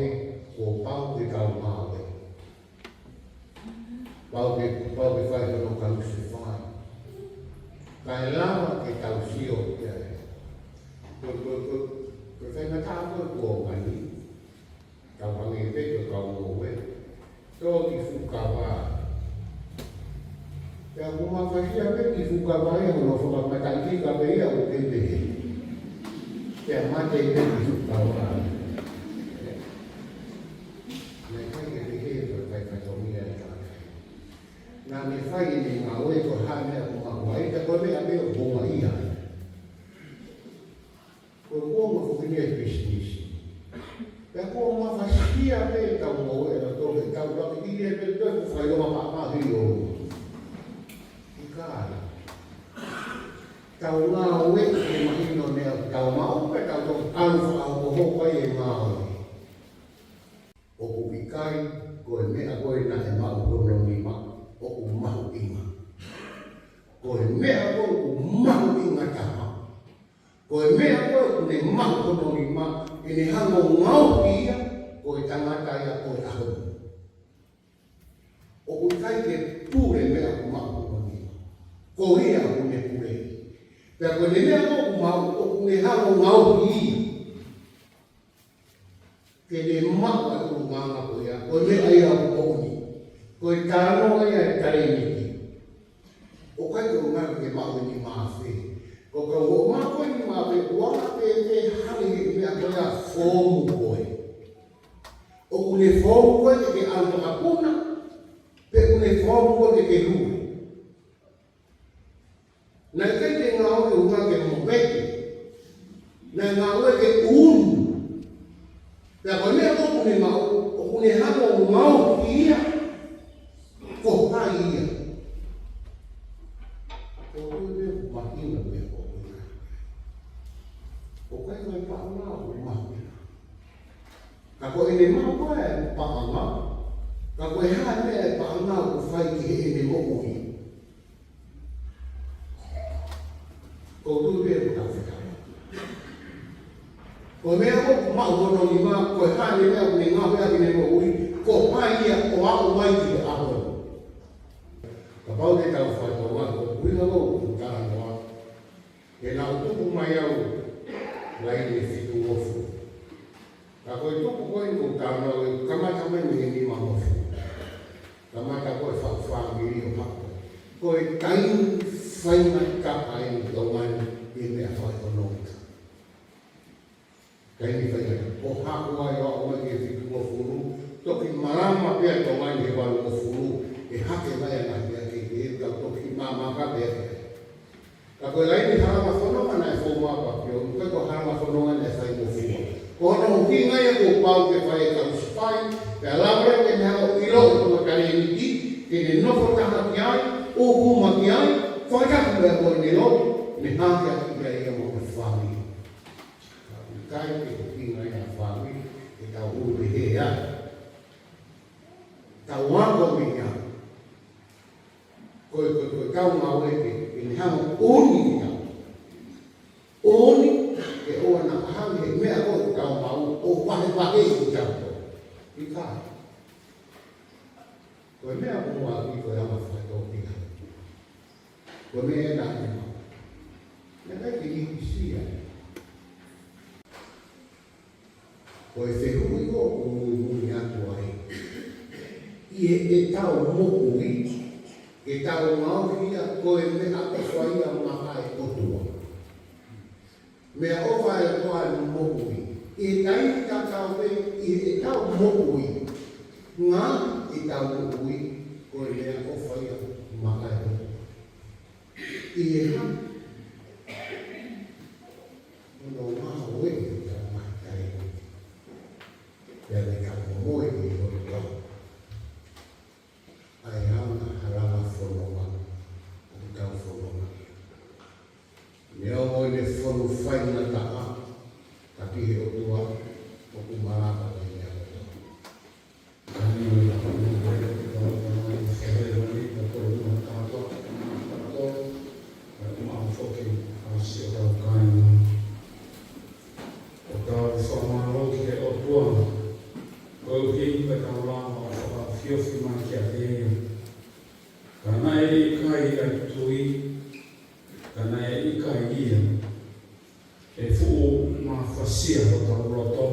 kuo pau ke tau maʻu. Pau ke, pau ke fai hono kalusefai. Kae lava ke tau sio ki ai. Ko, ko, ko, ko e faingataʻa ko ē kuo mani. Tau hangē pē ko e kau ngoue. Kuka mai hono fakamataʻi ka pē ia ʻoku pehē. Pea mate pē ki tuka ora. Naʻe ʻikai ke pehē ko e fai fatongia e tangata. Naʻa ne fai ʻene ngāue ko e hā e meʻa ʻoku maʻu ai, pea ko e meʻa pē ʻoku maʻu ia. Ko e kuonga foki eni e pisinisi. Pea kuo mafasia pē ʻetau ngāue ʻa e loto ke tau laki ki he pē toe ko fai loma paʻanga hili ʻo. ʻIkai. Tau ngāue ke mahino e meʻa ʻoku tau maʻu pea tau toki ʻalu fakahokohoko ai e ngāue. ʻOku ʻikai ko e meʻa ko ē naʻe maʻu hono nima ʻoku mahuʻinga. Ko e meʻa ko ē ʻoku mahuʻinga taha. Ko e meʻa ko ē ʻoku ne maʻu hono nima, ʻene hanga ʻo ngaohi ia, ko e tangata ia ko e ʻaho. ʻOku ʻikai ke pule meʻa ʻoku maʻu hono nima. Ko ia ʻoku ne pule. Pea ko ʻene meʻa ko ē ʻoku maʻu, ʻoku ne hanga ʻo ngaohi ia. Ke ne maʻu ʻa e ʻulungaanga ko ia, ko e meʻa ia ʻoku moʻoni. Ko e talanoa ia e talēniti. ʻOku ʻikai ke ʻuhinga ke maʻu e nima afe. Ko e kau ʻo maʻu ko e nima afe, ʻoku ʻaonga pē ke hangē he meʻa ko ia foomu ko ē. ʻOku ne foomu koe ke ke ʻalu fakapuna, pe ʻoku ne foomu koe ke ke hū. Naʻe ʻikai ke ngāue ʻuhinga ke mo peke. Naʻe ngāue ke unu. Pea ko e meʻa ko ē ʻoku ne maʻu, ʻoku ne hanga ʻo ngaohi ia, ko hai ia. Ko e meʻa ʻoku mahino meʻa ko ē. ʻOku ʻikai ko e paʻanga ʻoku mahino. Ka ko ʻene maʻu ko ē paʻanga, ka ko e hā e meʻa e paʻanga ʻoku fai ki heʻene moʻui. Ko u tui pē ʻoku tau fekau. Ko e meʻa ʻoku maʻu hono nima, ko e hā e meʻa ʻoku ne ngaohi ʻaki ʻene moʻui, ko hai ia ʻo aʻu mai ki he ʻaho ni. Kapau te tau fai ko ē, ko e ʻuhinga ʻoku ou talanoa. He naʻa ku tupu mai au laine fitungofulu. Ka ko e tupu ko ē ʻoku ou talanoa ʻoku kamata mai mei he nimangofulu. Kamata ko e faʻu fāmili ʻo haʻu. Ko e taimi faingataʻa ʻeni ʻi Tonga ni ʻi he meʻa fakaʻekonōmika. Taimi faingataʻa. Ko e haʻu ai ʻo aʻu mai ki he fitungofulu, toki malama pē ʻa Tonga ni he valungofulu, ʻe hake mai ʻa e ngaahi meʻa kehekehe, tau toki mamaka pē. Ka ko e laine halanga fononga naʻe fou mai ʻa Papione, ʻikai ko e halanga fononga naʻe fai mo fua. Ko hono ʻuhinga ia kuo pau ke fai e kau sipai, pea lava leva ke ne hanga ʻo ʻiloʻi hono talēniti, ke ne nofo taha ki ai, ʻuhinga ki ai, fakatapu pea mo ʻene lotu, ne hake atu pea ia mo e fāmili. Ka ʻikai ke ʻuhinga ia fāmili, ke tau ʻulu pehē ai. Tau ako mei ai. Ko e, ko e, ko e kau ngāue ke, ke ne hanga ʻo ʻuni kita. ʻUni, ke ʻoua naʻa hanga he meʻa ko ē ʻoku tau maʻu, ʻo vahevahe ʻi kita. ʻIkai. Ko e meʻa ko ē ʻoku ʻi ai ko e anga fakatōkilalo. Ko e meʻa ʻe taha ʻe maʻu. Naʻe ʻikai ke hikisia. Ko e fehuʻi ko ē ʻoku ou muimui atu ai. ʻI heʻetau moʻui, ke tau ngaohi ia ko e meʻaʻofa ia maʻa e ʻOtua. Meʻaʻofa e ʻOtua e moʻui. ʻI he taimi tatau pē, ʻi heʻetau moʻui. Ngaohi ʻetau moʻui, ko e meʻaʻofa ia maʻa e ʻOtua. ʻI he hā? Hono ngāue ʻi heʻetau ngaahi taimi. Pea me ka momoe ʻi he ʻOtua. ʻA e anga halanga fononga ʻoku tau fononga. Neongo ʻene fonu faingataʻa, ka ʻi he ʻOtua ʻoku malava pē ia ʻOtua. ʻO tau fakamālō ki he ʻOtua, koeʻuhi ko ʻetau lava ʻo fakaafiofi mai kiate ia. Ka naʻe ʻikai ʻa e tui, ka naʻe ʻikai ia. ʻE fuʻu mafasia hotau loto,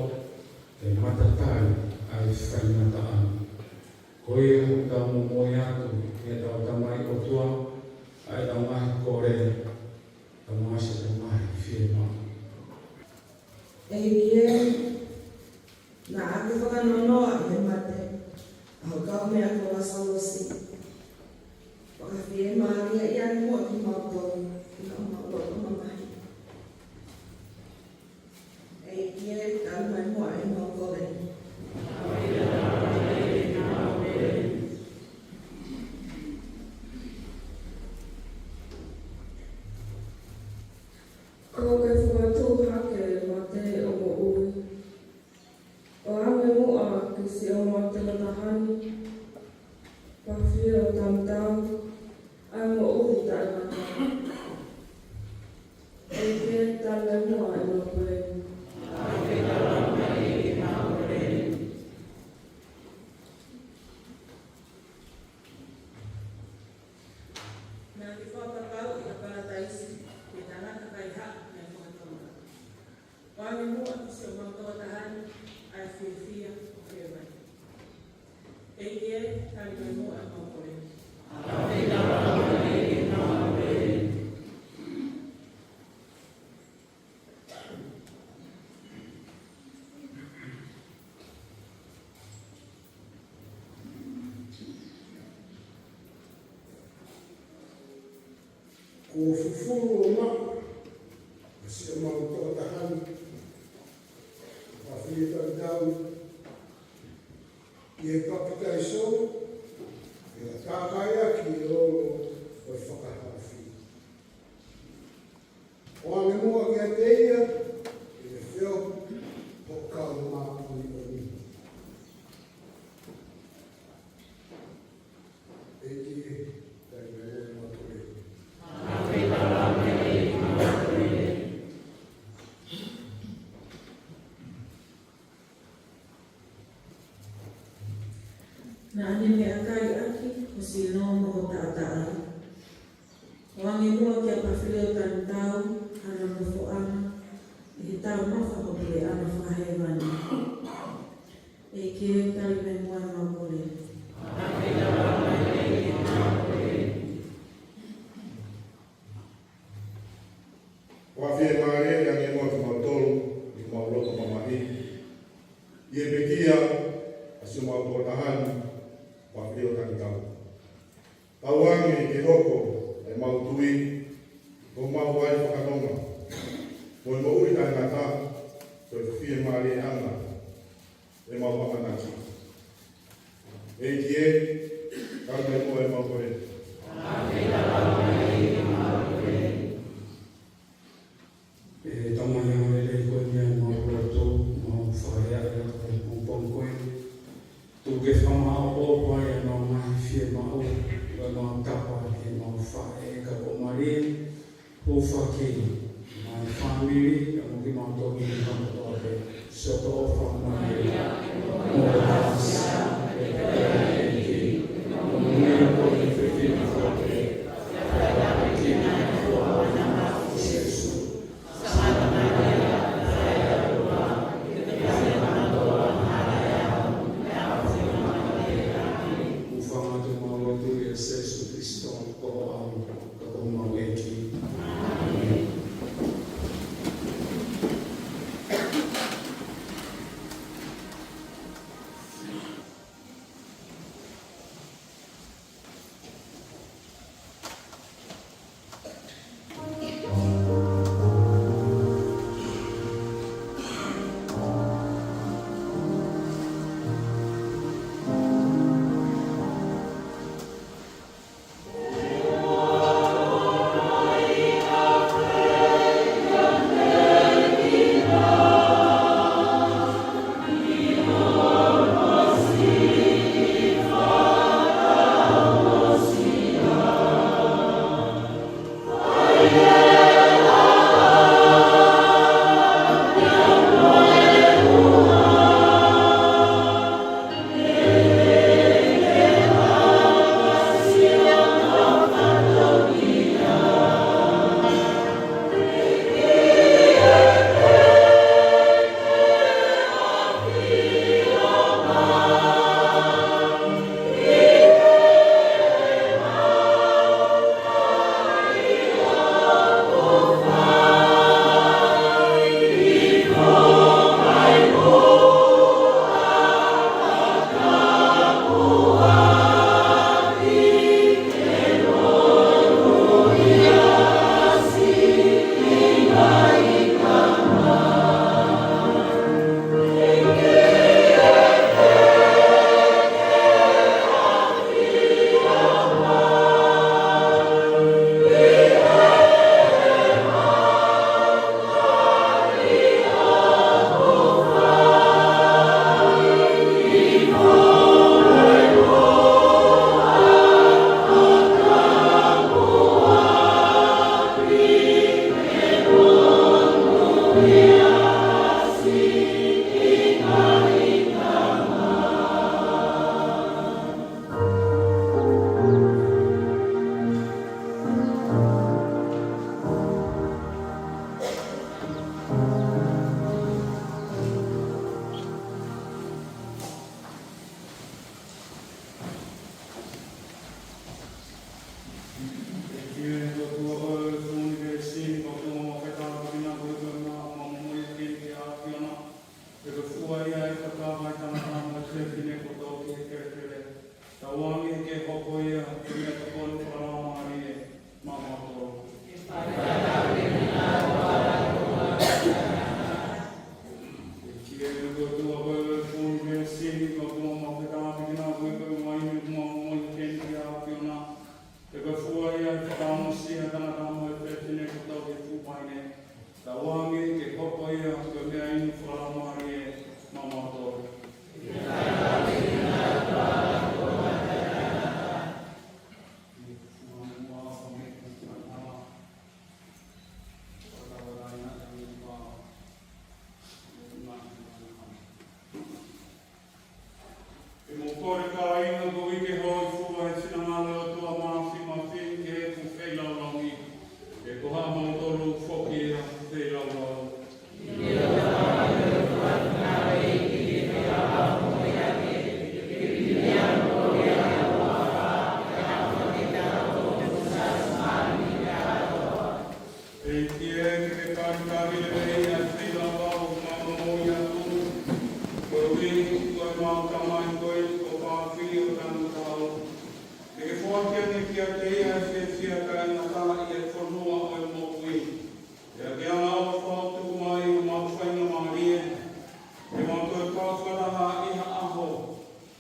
ʻe matatali ʻa e faingataʻa. Ko ia ʻoku tau momoʻi atu, ʻe tau Tamai ʻOtua, ʻa e Tau ngaahi kole, tau ngaahi se, tau ngaahi fiemaʻu. ʻEiki ē, naʻa ke fakanonoʻa ʻi he mate ʻa ho kaumeʻa ko Lāsalosi. Fakafiemālieʻi ange muʻa kimautolu ʻi hoʻomou loto mamahi. ʻEiki ē, tali mai muʻa ʻemau kole. Kuo ke fokotuʻu hake mei he moʻui. ʻOange muʻa ki siʻomou tokotaha ni, pafio tanitau, ʻa e moʻui taʻengata. ʻEiki ē, tali mai muʻa ʻemau kole. Naʻa ke fakapapauʻi ʻa Palataisi ki he tangata kaihaʻa naʻe fakatonga. ʻOange muʻa ki siʻomau tokotaha ni ʻa e fiefia ʻo hēvani. ʻEiki ē, tali mai muʻa ʻemau kole. Kuo fufulu ʻo maʻu ʻa siʻomau tokotaha ni, pafio tanitau, ʻi he papitaiso, ʻi he tākaiʻaki ʻo e fakahaofi. ʻOange muʻa kiate ia ʻi he feohi ho kau māʻoniʻoni. ʻEiki ē, tali mai muʻa ʻemau kole. Naʻa ne meʻakai ʻaki ho sino mo ho taʻataʻa. ʻOange muʻa kia pafio tanitau hano nofoʻanga ʻi he taumafa ho puleʻanga fakahēvani. ʻEiki ē, tali mai muʻa ʻemau kole. Fakafiemālieʻi ange muʻa kimautolu ʻi homau loto mamahi. ʻI he pekia ʻa siʻomau tokotaha ni, pafio tanitau. Tauange ke hoko ʻemau tui ko homau vai fakatonga, mo e moʻui taʻengata, ko e fiemālieʻanga ʻemau ʻamanaki. ʻEiki ē, tali mai muʻa ʻemau kole. ʻE Tamai, ʻoku lelei koe ʻi heʻemau loto, mau fakaʻehiʻehi atu he pongipongi ko eni. Tuku ke fakamaʻopoʻopo ʻemau ngaahi fiemaʻu, ʻemau tapa, ʻemau faʻē, kae ʻumaʻā e hūfaki, ʻemau fāmili, ʻa mo kimautolu ni kātoa pē. Siʻoto ʻofa mai, mo e ʻafio, ʻe ʻEiki, mo e ʻEiki, mo e ʻEiki, Hūfanga atu ʻemau lotu ʻia Sīsū Kalaisi ko homau, ko homau ʻEiki. Tauange ke hoko ia ko e meʻatokoni fakalaumālie maʻamautolu. ʻEiki, ko e ʻOtua ʻo e funu velisini, ko e ʻOtua maʻu pē tāpuekina, ko e ʻOtua maʻu pē ʻumaʻā ʻa e moʻui, ʻa e keni ki he ʻAfiona. He ko e fua ia ʻo e fakaongosia ʻa e tangata mo e fefine kotoa ʻi he fuʻu vaine. Tauange ke hoko ia ko e meʻainu fakalaumālie maʻamautolu. ʻE mo kole kāinga, ko e uike hōifua ʻo e finangalo ʻo e ʻOtua Māfimafi, ke ʻoua ʻe feilaulau. He ko haʻamautolu foki ia ʻoku feilaulau. ʻEiki ē, ke ke talitali lelei ʻa e feilaulau ʻoku mau moʻui atu, koeʻuhi ko ʻemau tamai ko ē, ko Pāfili ʻo Tanutau. Ke ke foaki ange kiate ia ʻa e fiefia taʻengata ʻi he fonua ʻo e moʻui. Pea ke angaʻofa ʻo tuku mai homau faingamālie, ke mau toe kau fakataha ʻi ha ʻaho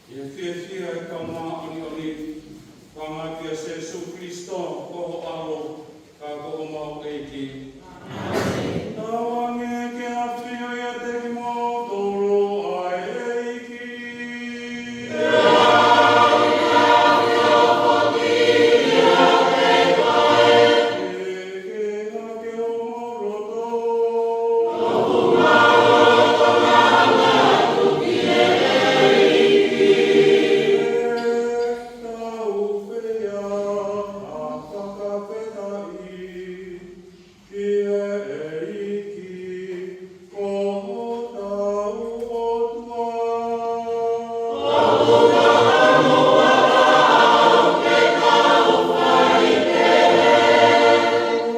ʻi he fiefia ʻo e Kau Māʻoniʻoni. Fakaʻatā kia Sēsū Kilisitō, ko ho ʻAlo, ka ko homau ʻEiki. Tauange ke ʻafio ʻiate kimoutolu ʻa e ʻEiki. Ke hake homau loto. Tau fai ha fakafetaʻi ki he ʻEiki, ko hotau ʻOtua.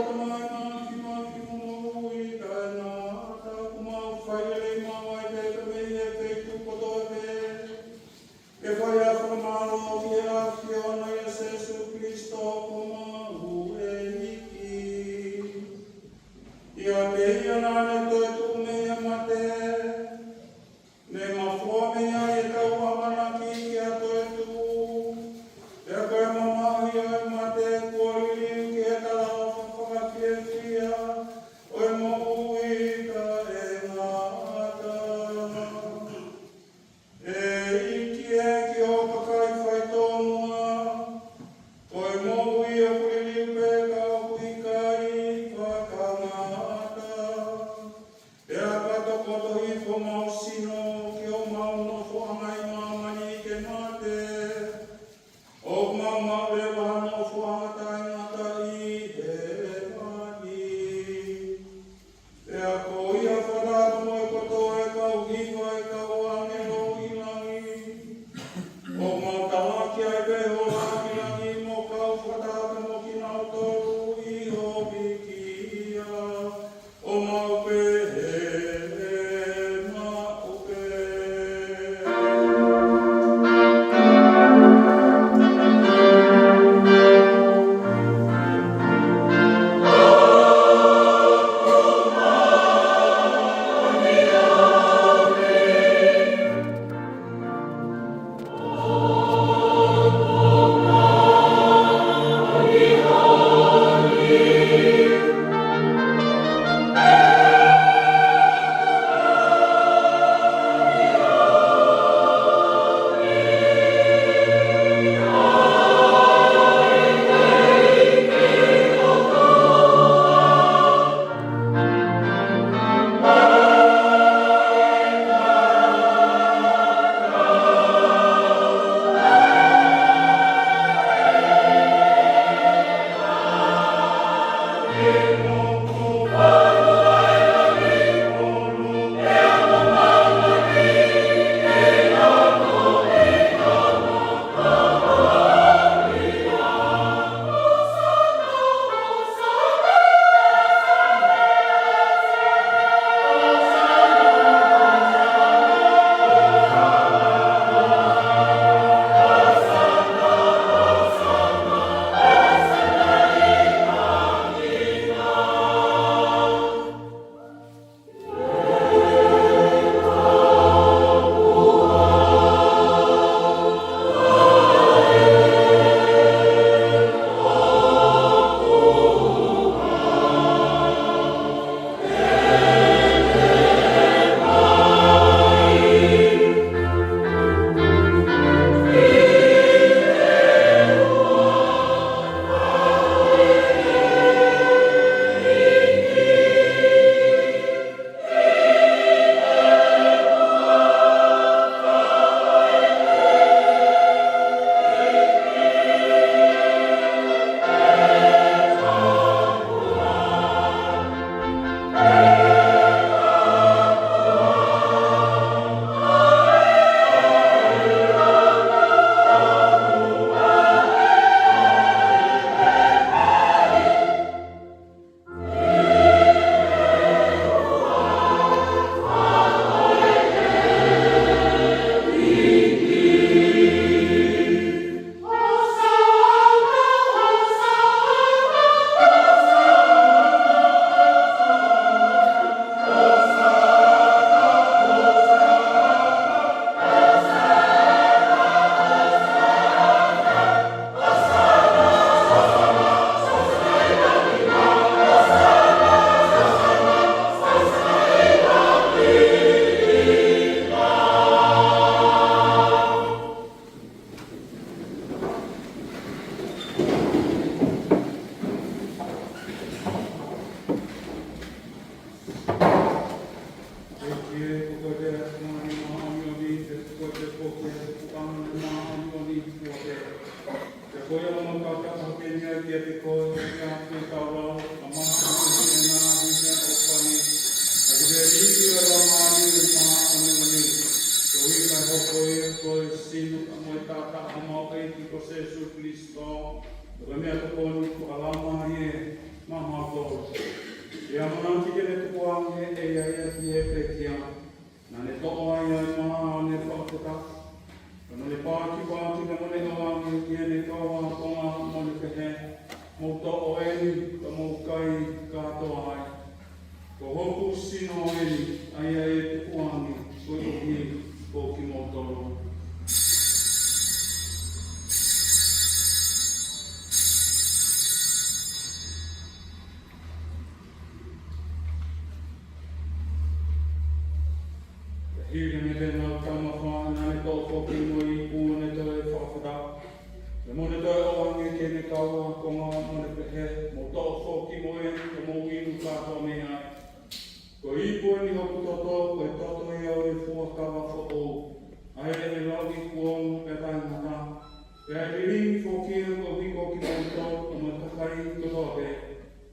Tamai Māfimafi mo Moʻui Taʻengata, ʻoku mau fai lelei maʻu ai pē mei he feituʻu kotoa pē ke fai ʻa e fakamālō ki he ʻAfiona ʻia Sēsū Kilisitō ko homau ʻEiki. ʻIate ia naʻa ne toetuʻu mei he mate, ne mafua mei ai ʻetau ʻamanaki ki ha toetuʻu. Pea ko e mamahi ʻo e mate kuo liliu ki he talaʻofa fakafiefia ʻo e moʻui taʻengata. ʻEiki ē, ki hoʻo kakai faitōmua, ko e moʻui ʻoku liliu pē ka ʻoku ʻikai fakangata. Pea ka tokoto hifo homau sino ki homau nofoʻanga ʻi māmani ke mate, ʻoku mau maʻu leva ha nofoʻanga taʻengata ʻi hēvani. Pea ko ia fakataha mo e kotoa e kau hiva ʻo e kau ʻāngelo ʻi langi, ʻoku mau talaki ai pē ho langilangi mo kau fakataha mo kinautolu ʻi ho pekia, ʻo mau pehē maʻu pē. Ko ia ʻoku mau taʻotaʻo hake ni ai kiate koe, ʻa e feitaulau, ʻa e māʻoniʻoni, ʻa e ngaahi meʻaʻofa ni, ʻaki pē ʻa e liliu ʻa e Laumālie Māʻoniʻoni. Koeʻuhi kae hoko ia ko e sino pea mo e taʻataʻa ʻo homau ʻEiki ko Sīsū Kalaisi, ko e meʻatokoni fakalaumālie maʻamautolu. ʻI he ʻamanaki ke ne tukuange ʻe ia ia ki he pekia, naʻa ne toʻo ai ʻa e mā ʻo ne fakafetaʻi, pea naʻa ne paʻakipaʻaki, pea mo ne ʻoange ki heʻene kau ākonga, mo ne pehē: Mou toʻo eni, pea mou kai kātoa ai. Ko hoku sino eni, ʻa ia ʻe tukuange koeʻuhi ko kimoutolu. Pea hili ange pē ʻenau taumafa, naʻa ne toʻo foki mo e ipu, ʻo ne toe fakafetaʻi, pea mo ne toe ʻoange ki heʻene kau ākonga, mo ne pehē: Mou toʻo foki mo eni, pea mou inu kātoa mei ai. Ko e ipu eni ʻo hoku toto, ko e toto ia ʻo e fuakava foʻou, ʻa ia ʻe lauʻi kuonga pea taʻengata, pea ʻe lilingi foki ia koeʻuhi ko kimoutolu pea mo e kakai kotoa pē,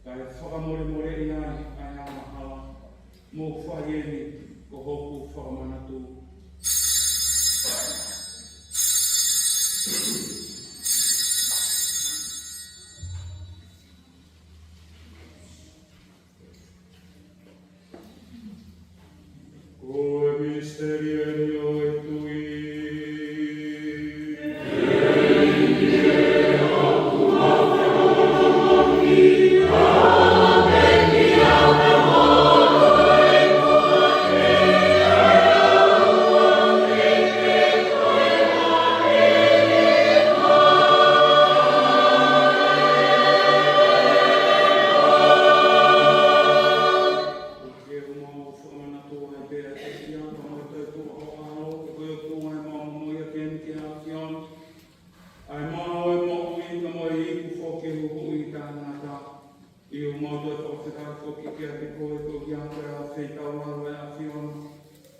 kae fakamolemoleʻi ai ʻa e angahala. Mou fai eni ko hoku fakamanatu. Ko e misiteli eni ʻo e tui. Ke mau fakamanatu ai pē ʻa e ʻEiki, pea mau toe tuʻu ʻo ʻalu, ko e tuʻunga ʻemau momoʻi ʻaki eni ki he ʻAfiona ʻa e maʻu ʻo e moʻui, pea mo e ipu foki ʻo e huhuʻi taʻengata. ʻI heʻemau toe fakafetaʻi foki kiate koe, koeʻuhi ko e feitaulau ʻa e ʻAfiona,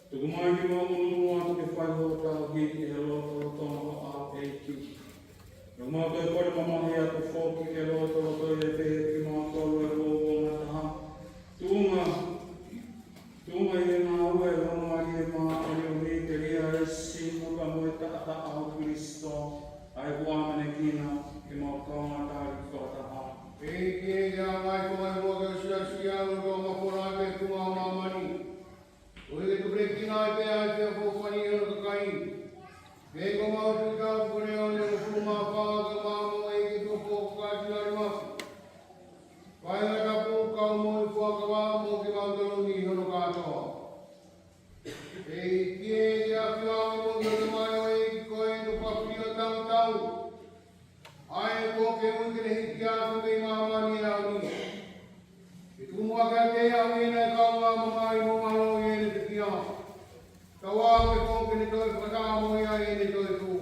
tuku mai ke mau ʻunuʻunu atu ke fai hoʻo tauhi ʻi he lotolotonga ʻo e ʻEiki. Pea mau toe kole mamahi atu foki ke lotoloto ʻi he pehē kimautolu ʻe uouangataha, tuʻunga, tuʻunga ʻi he ngāue ʻa e Laumālie Māʻoniʻoni, telia ʻa e sino pea mo e taʻataʻa ʻo Kalaisi, ʻa ia kuo ʻamanekina ke mau kaungā tali fakataha. ʻEiki, ʻi he ngaahi konga ʻe ua ke siasi ʻa e loto, mo kona ʻa e tuʻunga ʻo māmani, ʻo ʻikai ke tupulekina ai pē ʻa e feʻofoʻofani ʻo hono kakai. Pea ko ʻemau tui tapu ko ʻene ʻofa ʻo e hongofulu mā fā ke mau moʻui ki he tuʻo foʻou ʻo e kātaki ʻo e mafu, fai ha tapu kau mo e fuakava mo kimautolu ni hono kātoa. ʻEiki, ʻi he ʻafioʻanga mo e ʻOtua ʻo e ʻEiki ko e Tokāteline Tautau, ʻa ia kuo ke ui ke ne hiki atu mei māmani ʻa e ʻaho ni, ke tuku muʻa kiate ia ʻa e ʻaho ni ʻa e kaungā mamahi mo mālohi ʻi heʻene pekia, kae ʻoua kuo ke ne toe fakataha mo ia ʻi heʻene toetuʻu.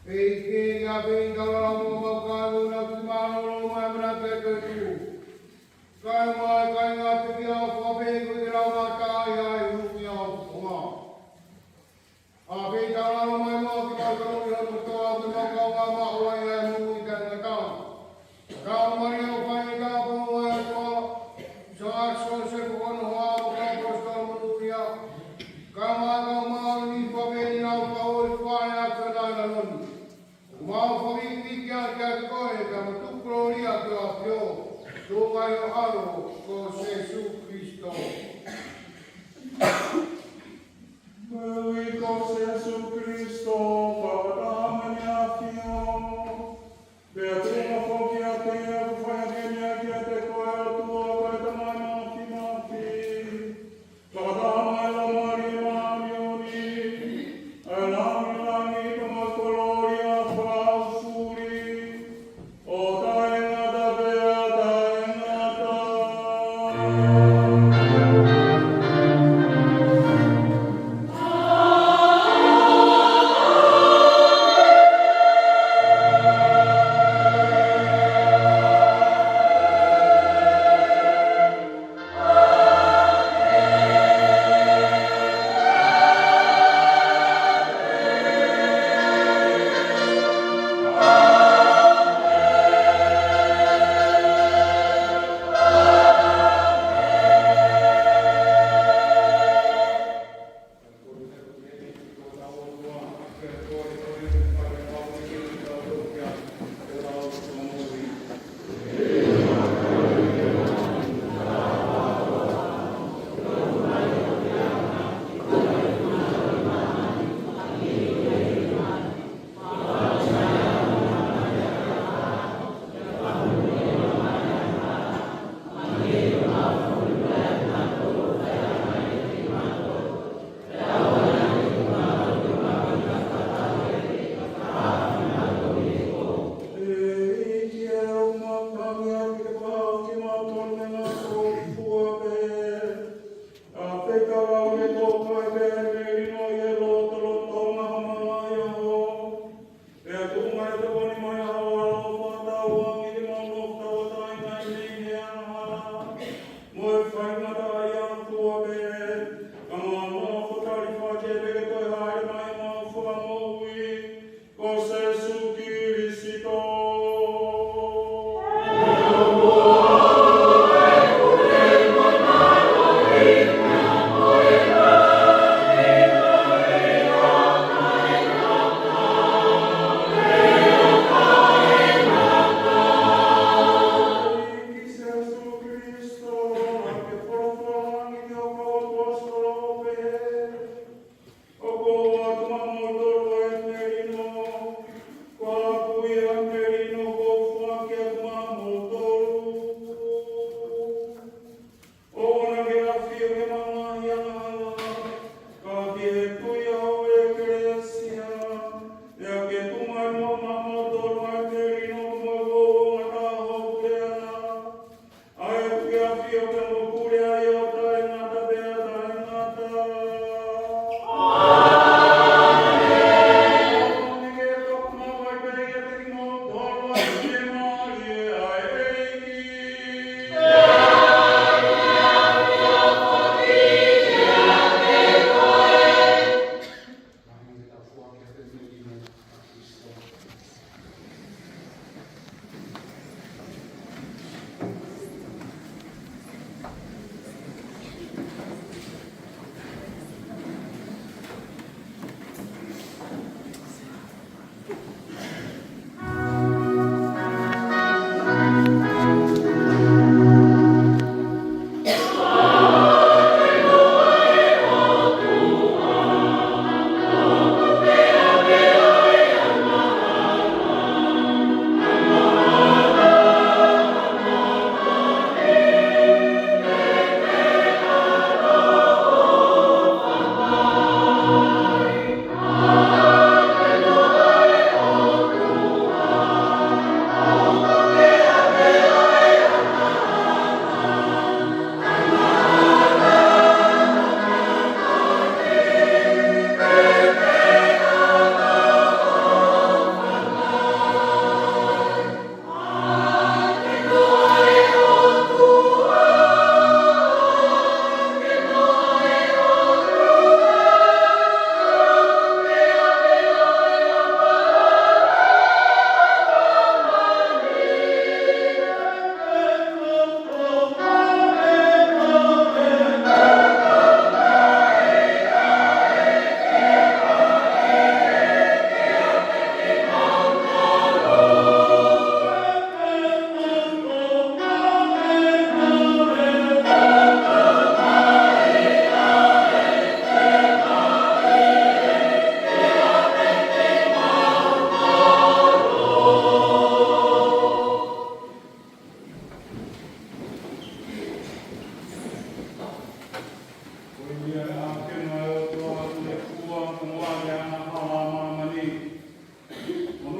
ʻEiki, ʻi he ʻaho ni tau lau mo mau kai mo nau ki mālōlō mai ʻamanaki ʻa e toetuʻu. Kae ʻumaʻā ʻa e kāinga pekia ʻo fakapeʻi koeʻuhi ke nau ngata ʻi he unuki ʻo e ʻOtua. ʻA e feitaulau mai mo kimautolu ʻi hono kotoa, ko e mau kaungā maʻu ai ʻa e moʻui taʻengata. Tau mali ʻo fai ʻi he taupotu ʻa e ʻOtua, Siaosi Siosefa Faʻonohoa mo e kau ʻaposetolo monūʻia, kae ʻumaʻā ʻa e kau māʻoniʻoni fakapeʻi ni ʻoku nau kau ʻi he fai ʻa e ʻAfiona ʻi he lalo ni. ʻOku mau fakavīkiviki atu kiate koe, pea mau tuku kolōlia ki ho ʻAfio, tuʻunga ʻi ho ʻAlo ko Sīsū Kalaisi. Koeʻuhi ko Sīsū Kalaisi, fakataha mo ʻene ʻAfio, pea tuʻunga foki ʻiate ia, ʻoku fai hake eni ʻa kiate koe, ʻe ʻOtua, ko e Tamai Māfimafi, fakataha mo e Laumālie Māʻoniʻoni, ʻa e langilangi pea mo e kolōlia fakaʻaufuli, ʻo taʻengata pea taʻengata.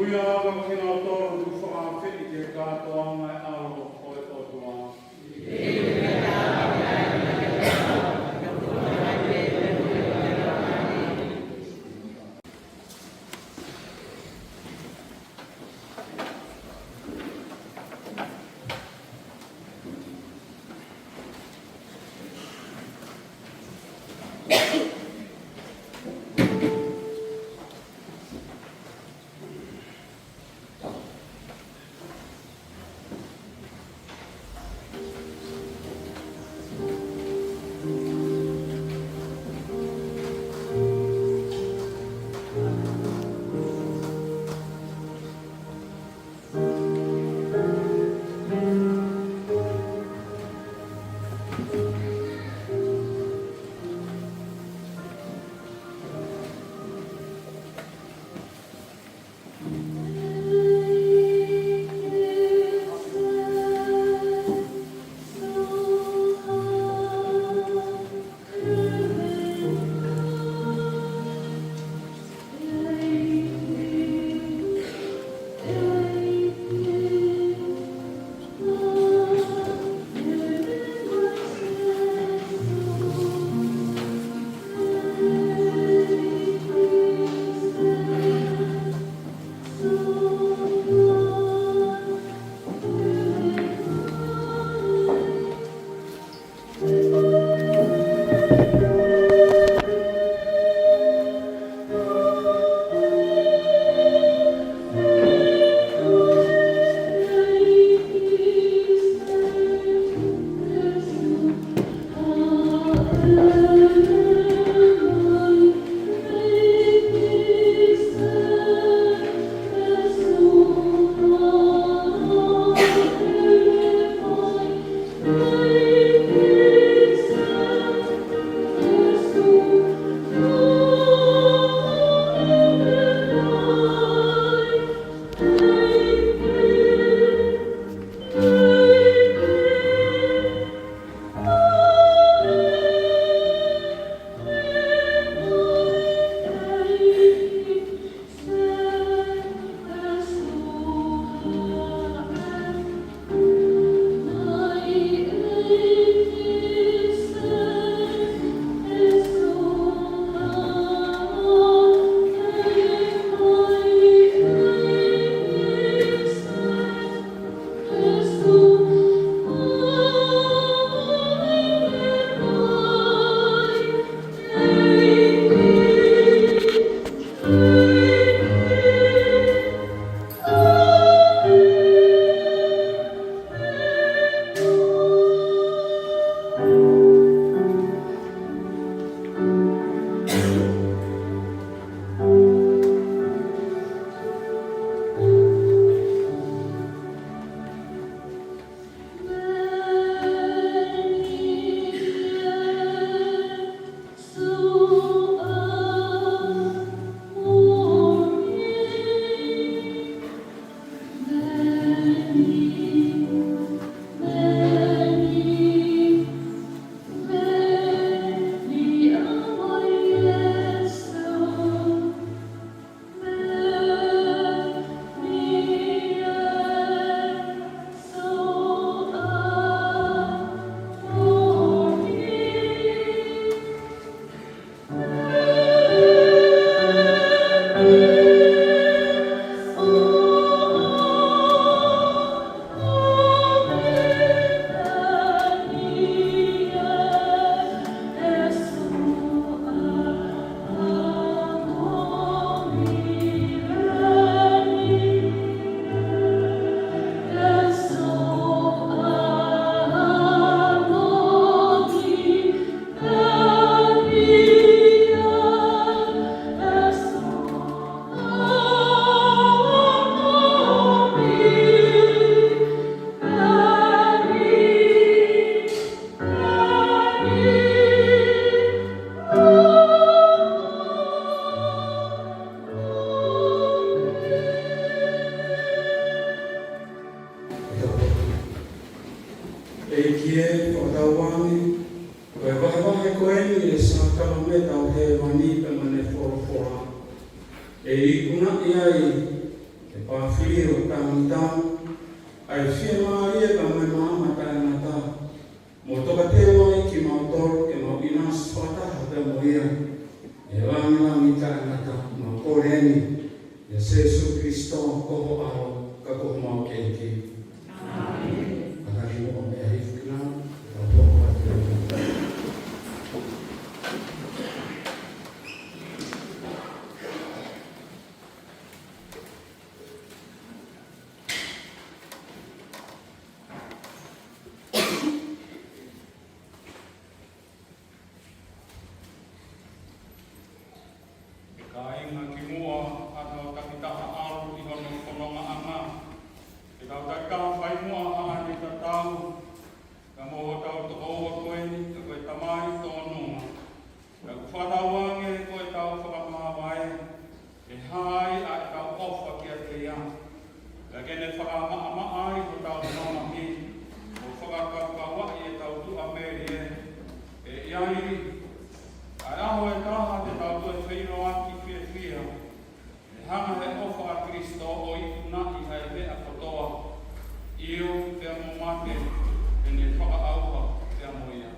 Ia ʻa kinautolu ʻoku fakaafeʻi ki he kātoanga ʻo e ʻAlo ʻo e ʻOtua. ʻEiki ē, fakatauange, ko e vahevahe ko eni ʻo e sākalamēniti ʻo hēvani pea mo ʻene folofola, ʻe ikunaʻi ai ʻE Pāfili ʻo Tangitau, ʻa e fiemālie pea mo e maama taʻengata, mo tokateu ai kimautolu ke mau ʻinasi fakataha pea mo ia ʻi he lāngilangi taʻengata. Mau kole eni ʻia Sēsū Kilisitō ko ho ʻAlo, ka ko homau ʻEiki. ʻĀmeni. Kātaki muʻa mei he hifo ki nā, ka tau hoko atu. Kāinga, kimuʻa ʻa e takitaha ʻalu ʻi hono fonongaʻanga, ke tau takitaha fai muʻa ʻa e tatau, ka mo hotau tokoua ko eni, ka ko e Tamai tōnunga. Ka ʻoku fakatauange ko ʻetau fakamāvae, ʻe hā ai ʻa ʻetau ʻofa kiate ia. Pea ke ne fakamaʻamaʻa ai hotau mamahi, ʻo fakakaukauaʻi ʻetau tuʻamelie. ʻE ʻi ai ʻa e ʻaho ʻe taha te tau toe feʻiloaki fiefia, ʻe hanga he ʻofa ʻa Kilisitō ʻo ikunaʻi ʻa e meʻa kotoa, ʻio, pea mo mate, ʻe ne fakaʻauha pea mo ia.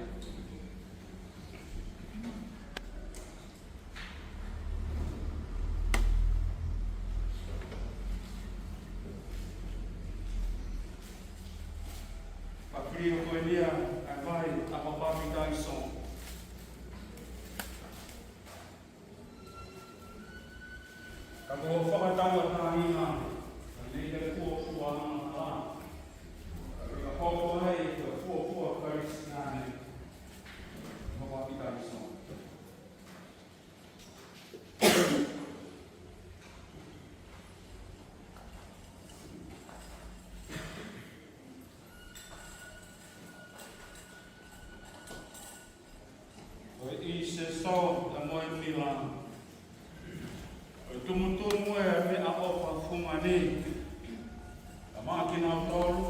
Pāfili, ko eni ia ʻa e vai ʻa e papitaiso. Ka ko e fakatauʻatāina, ka ne ʻi he fuofua angahala, ka hoko ai ko e fuofua Kalisitiane, mo papitaiso. Ko e ʻīsese ʻa e moʻui mila. Ko e tumutumu ʻa e meʻaʻofa fungani. Ka maʻa kinautolu.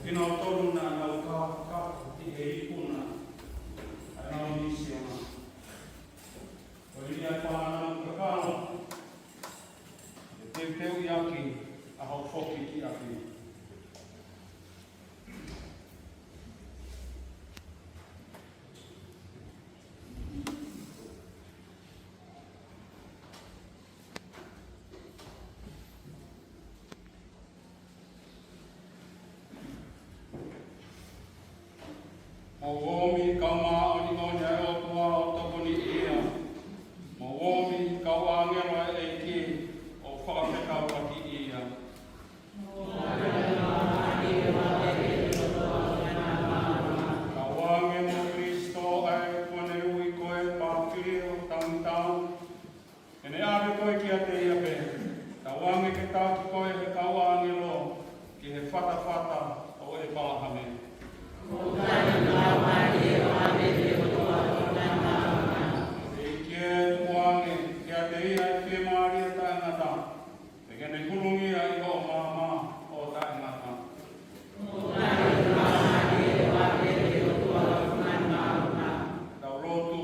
Kinautolu naʻa nau kākā ki he ikuna ʻa ʻenau misiona. Ko ia ʻa e fānau kakano, ʻe teuteuʻi ʻaki ʻa hoʻo foki ki ʻapi. Mou ōmi kau māʻoniʻoni ʻa e ʻOtua ʻo tokoni ia. Mou ōmi kau ʻāngelo ʻa e ʻEiki ʻo fakafetaulaki ia. Kau ʻāngelo ʻo Kilisitō ʻa e kuo ne ui koe, Pāfili ʻo Tangitau, ke ne ʻave koe kiate ia pē. Tauange ke taki koe ʻe he kau ʻāngelo ki he fatafata ʻo ʻĒpalahame. ʻEiki ē, tukuange kiate ia ʻa e fiemālie taʻengata, pea ke ne hulungia ʻi hoʻo maama ʻo taʻengata. Tau lotu.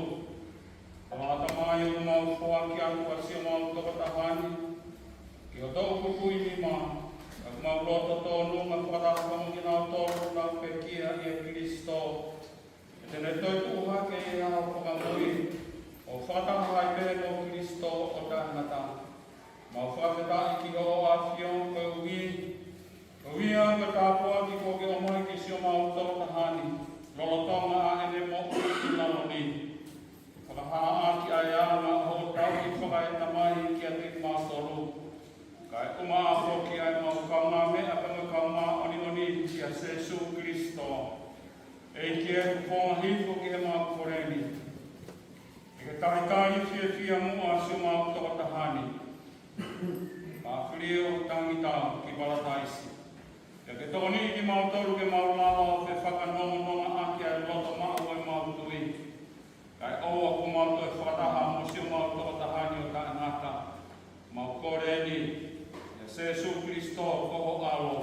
ʻE ʻOtua, ʻoku mau foaki atu ʻa siʻomau tokotaha ni ki ho toʻukupu ʻi nima, ʻoku mau loto tōnunga fakataha mo kinautolu ʻoku nau pekia ʻia Kilisitō, ke te ne toetuʻu hake ʻi he ʻaho fakamui, ʻo fakataha ai pē mo Kilisitō ʻo taʻengata. Mau fakafetaʻi ki hoʻo ʻAfio koeʻuhi, koeʻuhi ko e tāpuaki kuo ke ʻomai ki siʻomau tokotaha ni, lolotonga ʻa ʻene moʻui ʻi lalo ni. Fakahā ʻaki ʻa e anga hoʻo tauhi fakaetamai kiate kimautolu. Kae ʻumaʻā foki ʻa ʻemau kaungāmeʻa pea mo e kau māʻoniʻoni ʻia Sēsū Kilisitō. ʻEiki ē, tuku fofonga hifo ki heʻemau kole ni. Ke ke talitali fiefia muʻa siʻomau tokotaha ni, Pāfili ʻo Tangitau, ki Palataisi. Pea ke tokoniʻi kimautolu ke mau lava ʻo fefakanongonongoʻaki ʻa e loto maʻu ʻo ʻemau tui. Kae ʻoua kuo mau toe fakataha mo siʻomau tokotaha ni ʻo taʻengata. Mau kole eni ʻia Sēsū Kilisitō ko ho ʻAlo.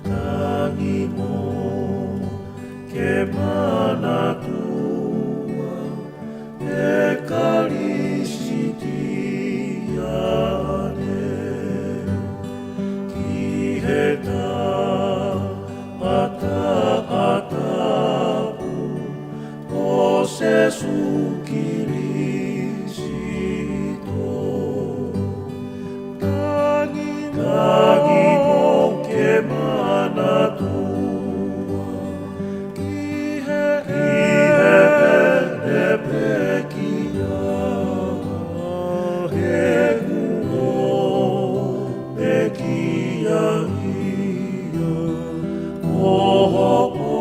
Tangi mo ke manatua e Kalisitiane ki he taʻataʻa tapu ʻo Sīsū Kalaisi. Tangi mo ke manatua ki he, ki he pekia, he kuo pekia ia ʻo hoʻo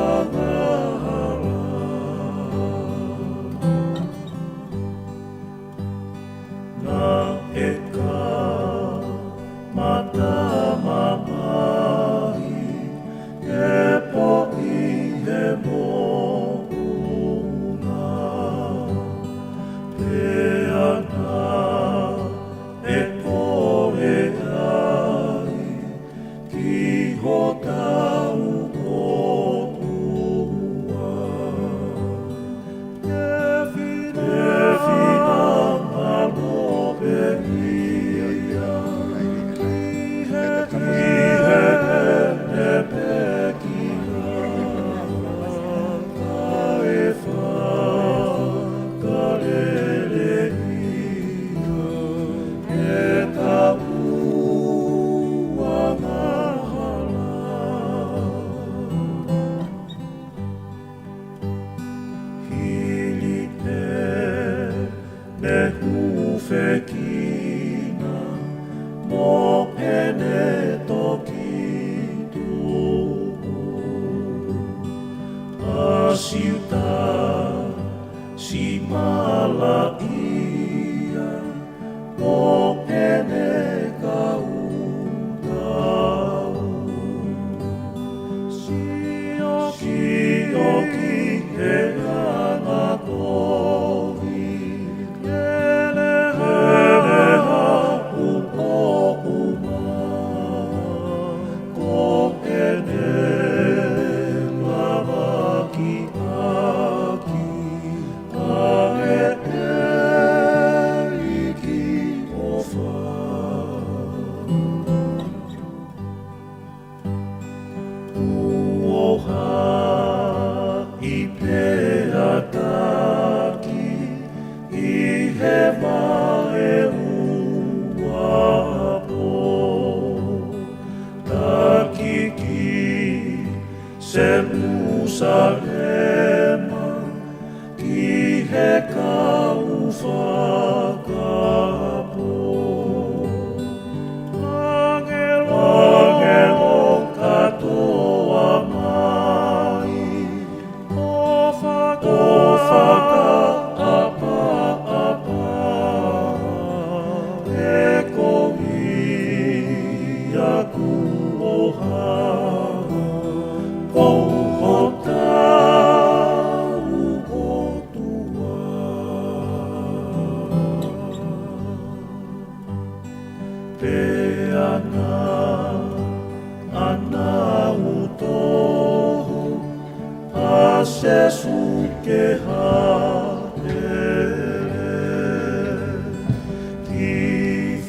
angahala. Naʻe kamata mamahi e pō ʻi he moʻunga, pea naʻe kole ai ki hotau ʻOtua. Te fina, te finangalo pē ia ki he, ki heʻene pekia, kae fakalelei ʻetau angahala. Hili pē ʻene hūfekina mo ʻene toki tupu, ʻa Siuta Simalaʻia mo ʻene kau tau, sio, sio ki he anga kovi, lele, lele haʻu ʻo uma, ko ʻene lavakiʻaki ʻa e ʻEiki ʻofa. Kuo haʻi pea taki ʻi he vahe uapo, taki ki Selūsalema, ki he kau fakapō. Āngelo, āngelo kātoa mai, ʻo faka-, ʻo fakaʻapaʻapa e kovi ʻaku ʻo hā, ko hotau ʻOtua. Pea naʻa nau toho ʻa Sīsū ke hāʻele ki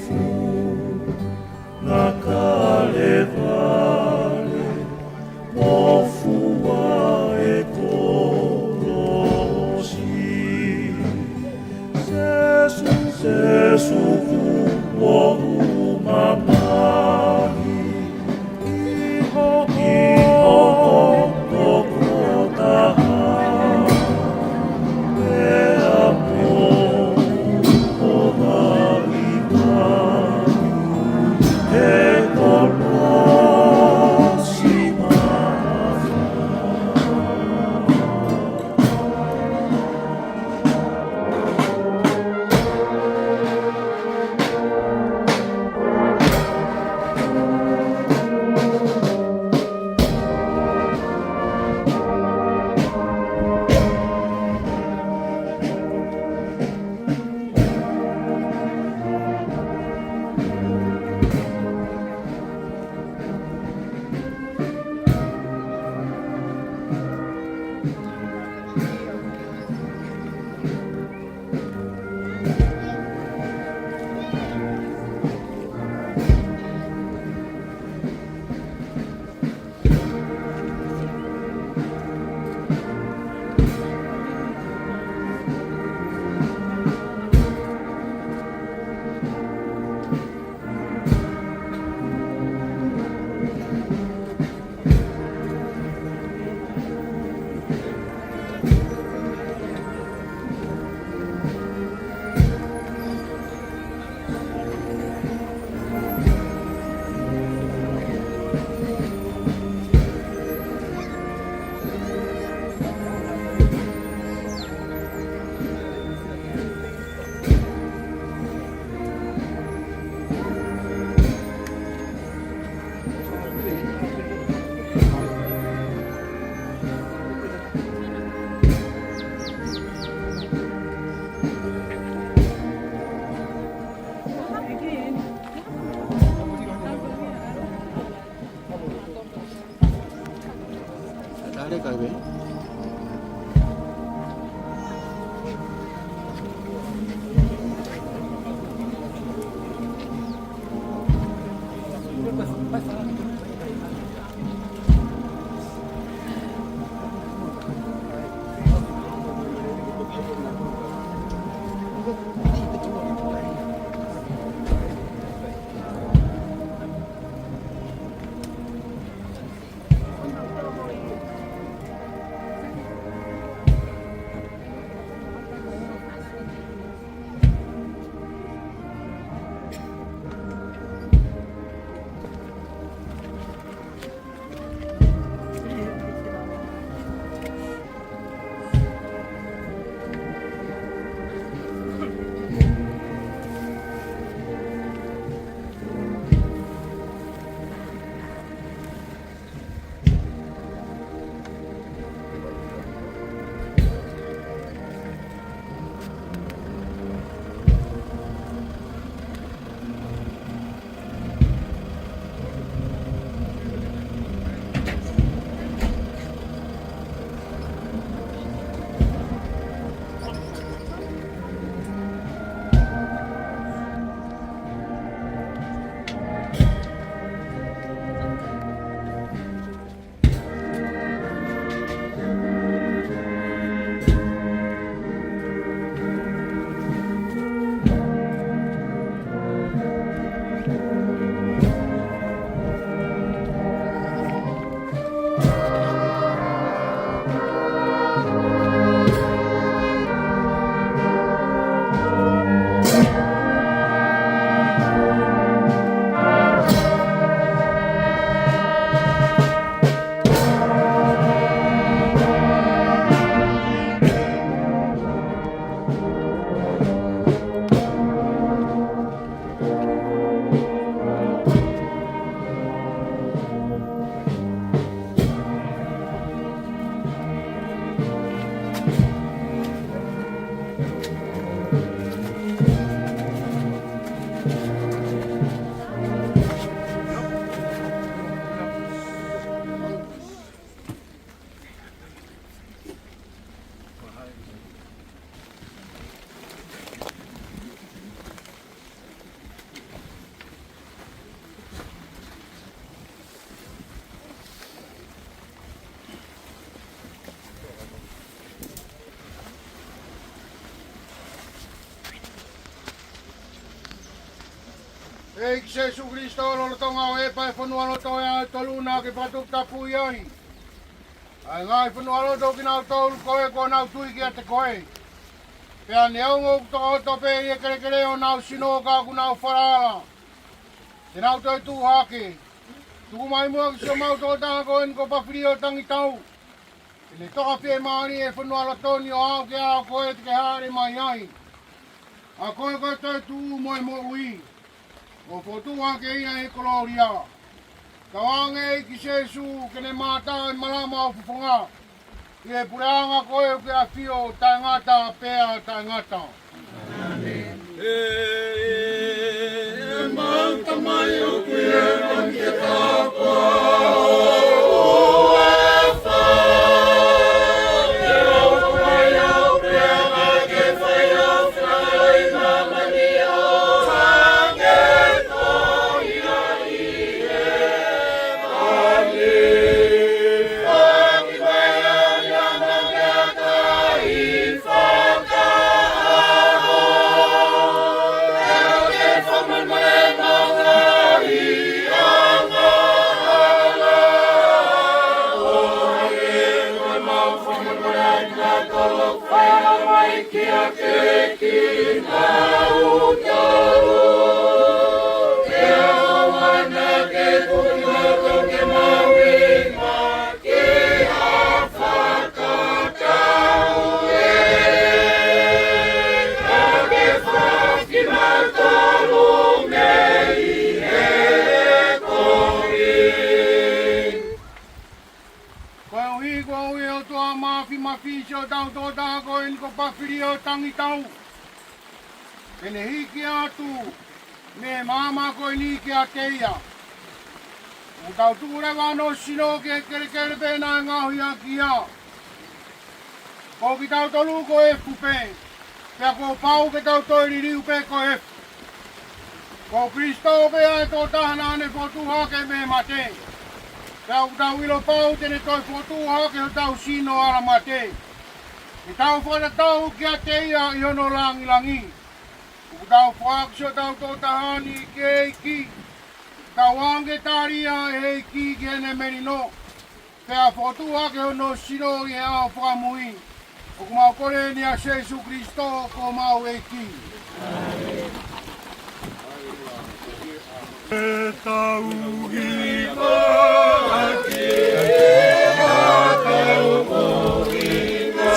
funga Kalevale, mo fua e kolosi. Sīsū, Sīsū kuo uma mai, ʻi ho, ʻi hoʻo tokotaha. ʻEiki Sēsū Kalaisi, lolotonga ʻo e pā ʻo e fonualoto ʻo e ʻAho Tolu naʻa ke fakatoputapuʻi ai ʻa e ngaahi fonualoto ʻo kinautolu ko ē kuo nau tui kiate koe. Pea neongo ʻoku tokoto pē ʻi he kelekele ʻo honau sino ka ʻoku nau falala te nau toe tuʻu hake. Tuku mai muʻa ki siʻomau tokotaha ko eni ko Pafilio Tangitau, ke ne toka fiemālie he fonualoto ni ʻo aʻu ki he ʻaho ko ē te ke hāʻele mai ai. ʻA koe ko e toetuʻu mo e moʻui, ʻo fokotuʻu hake ia ʻi he kolōlia. Tauange ʻEiki Sēsū ke ne mātā ʻa e malama ʻo e fofonga ʻi he puleʻanga ko ē ʻoku ke ʻafio taʻengata pea taʻengata. ʻĒmeni. Koeʻuhi kuo ui ʻe he ʻOtua Māfimafi siʻotau tokotaha ko eni ko Pafilio Tangitau, ke ne hiki atu mei he maama ko eni kiate ia, ʻo ʻOku tau tuʻu leva hono sino ki he kelekele pē naʻe ngaohi ʻaki ia. Ko kitautolu ko e efu pē, pea kuo pau ke tau toe liliu pē ko e efu. Ko Kalaisi pē ʻa e tokotaha naʻa ne fokotuʻu hake mei he mate. Pea ʻoku tau ʻilo pau te ne toe fokotuʻu hake hotau sino ʻa e mate, ke tau fakatatau kiate ia ʻi hono langilangi. ʻOku tau foaki hotau tokotaha ni ki he ʻEiki. Tauange tali ia ʻe he ʻEiki ki heʻene melino, pea fokotuʻu hake hono sino ʻi he ʻaho fakamui. ʻOku mau kole ni ʻia Sīsū Kalaisi ko homau ʻEiki. Ke tau hiva ʻaki ʻa hotau ʻuhinga.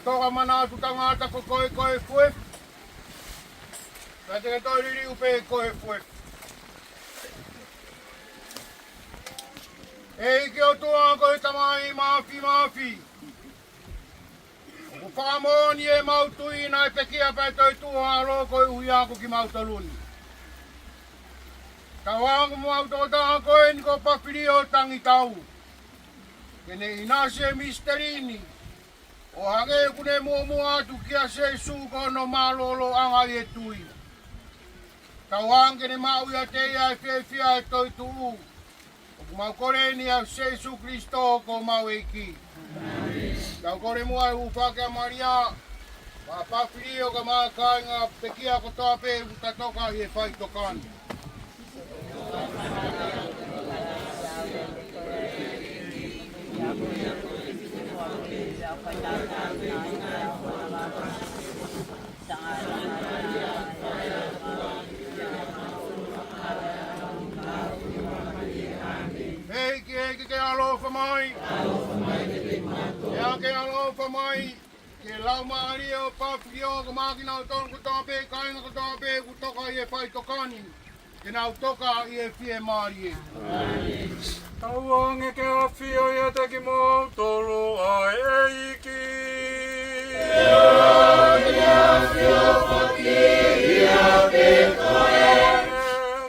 Ko ka manatu tangata ko koe ko e fuefu. Ka te ke toe liliu pē ko e fuefu. ʻEiki ʻOtua ko e Tamai Māfimafi. ʻOku fakamoʻoni ʻemau tui naʻe pekia pē ʻa e toetuʻu ʻo e ʻAlo koeʻuhi ko kimautolu ni. Tauange mo ʻemau tokotaha ko eni ko Pafilio Tangitau ke ne ʻinasi e misiteli ni, ʻo hangē ʻoku ne muʻomuʻa atu kia Sīsū ko hono mālōlōʻanga ʻi he tui. Tauange ke ne maʻu ʻiate ia e fiefia ʻo e toetuʻu. ʻOku mau kole ni ʻia Sīsū Kalaisi ko homau ʻEiki. Tau kole muʻa e hūfaki ʻa Malia, ʻa Pafilio kae ʻumaʻā e kāinga pekia kotoa pē ʻoku ta toka ʻi he faʻitoka ni. ʻEiki, ʻEiki ke ʻaloʻofa mai. ʻEiki ke ʻaloʻofa mai. Ki he laumālie ʻo Pafilio kae ʻumaʻā kinautolu kotoa pē, kāinga kotoa pē ʻoku toka ʻi he faʻitoka ni, ke nau toka ʻi he fiemālie. Tauange ke ʻafio ʻiate kimoutolu ʻa e ʻEiki.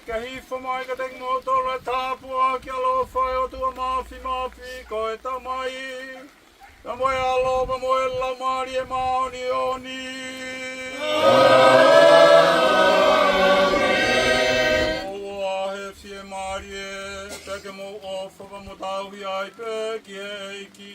Ke hifo mai kiate kimoutolu e tāpuaki ʻaloʻofa ʻa e ʻOtua Māfimafi, ko e Tamai, pea mo e ʻAlo, pea mo e Laumālie Māʻoniʻoni. ʻOua he fiemālie, pea ke mou ʻofa pea mo tauhi ai pē ki he ʻEiki.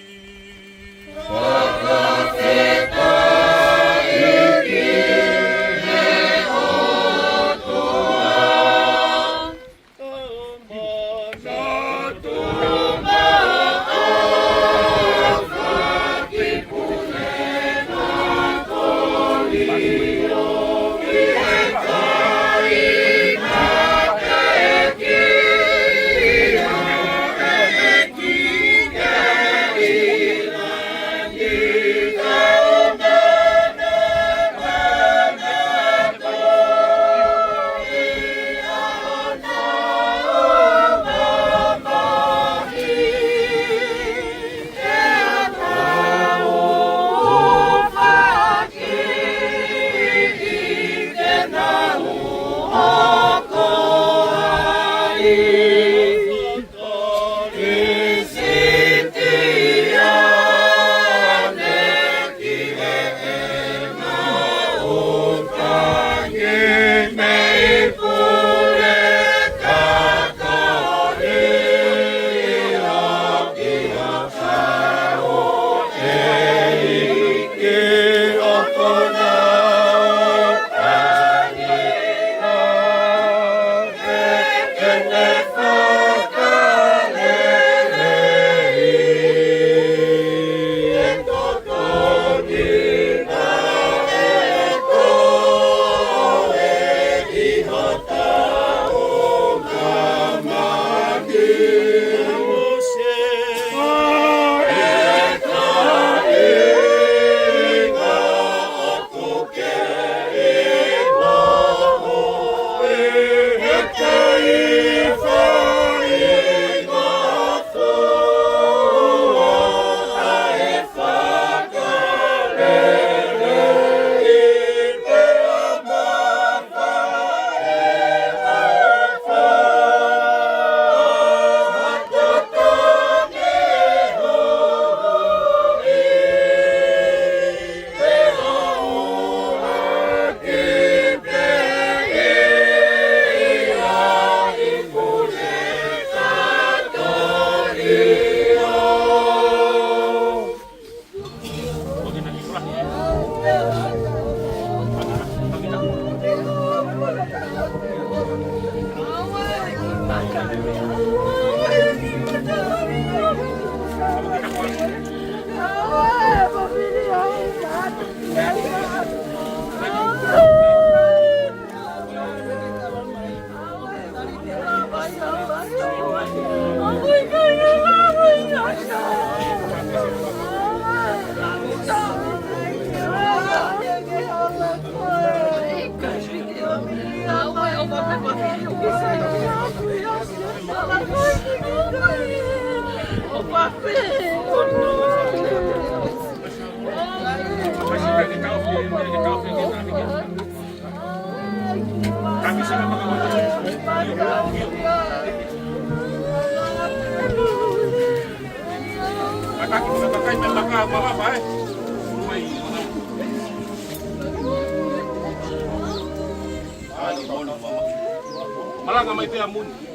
Malanga mai pē ʻa Muni.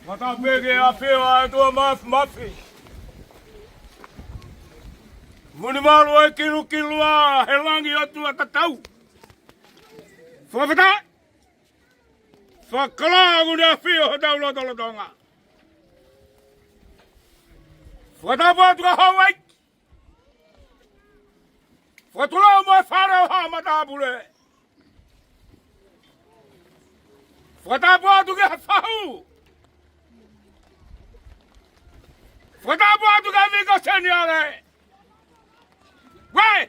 Fakatapu pē ki he ʻAfio ʻa e ʻOtua Māfimafi. Muni malu e kilukilu ʻa e langi ʻOtua tatau. Fakafetaʻi. Fakakoloa ʻa e ʻAfio hotau lotolotonga. Fakatapu atu ki he houʻeiki. Fakatulou mo e fale ʻo haʻa matāpule. Fakatapu atu ki he fahu. Fakatapu atu ki he viko seniale. Uē!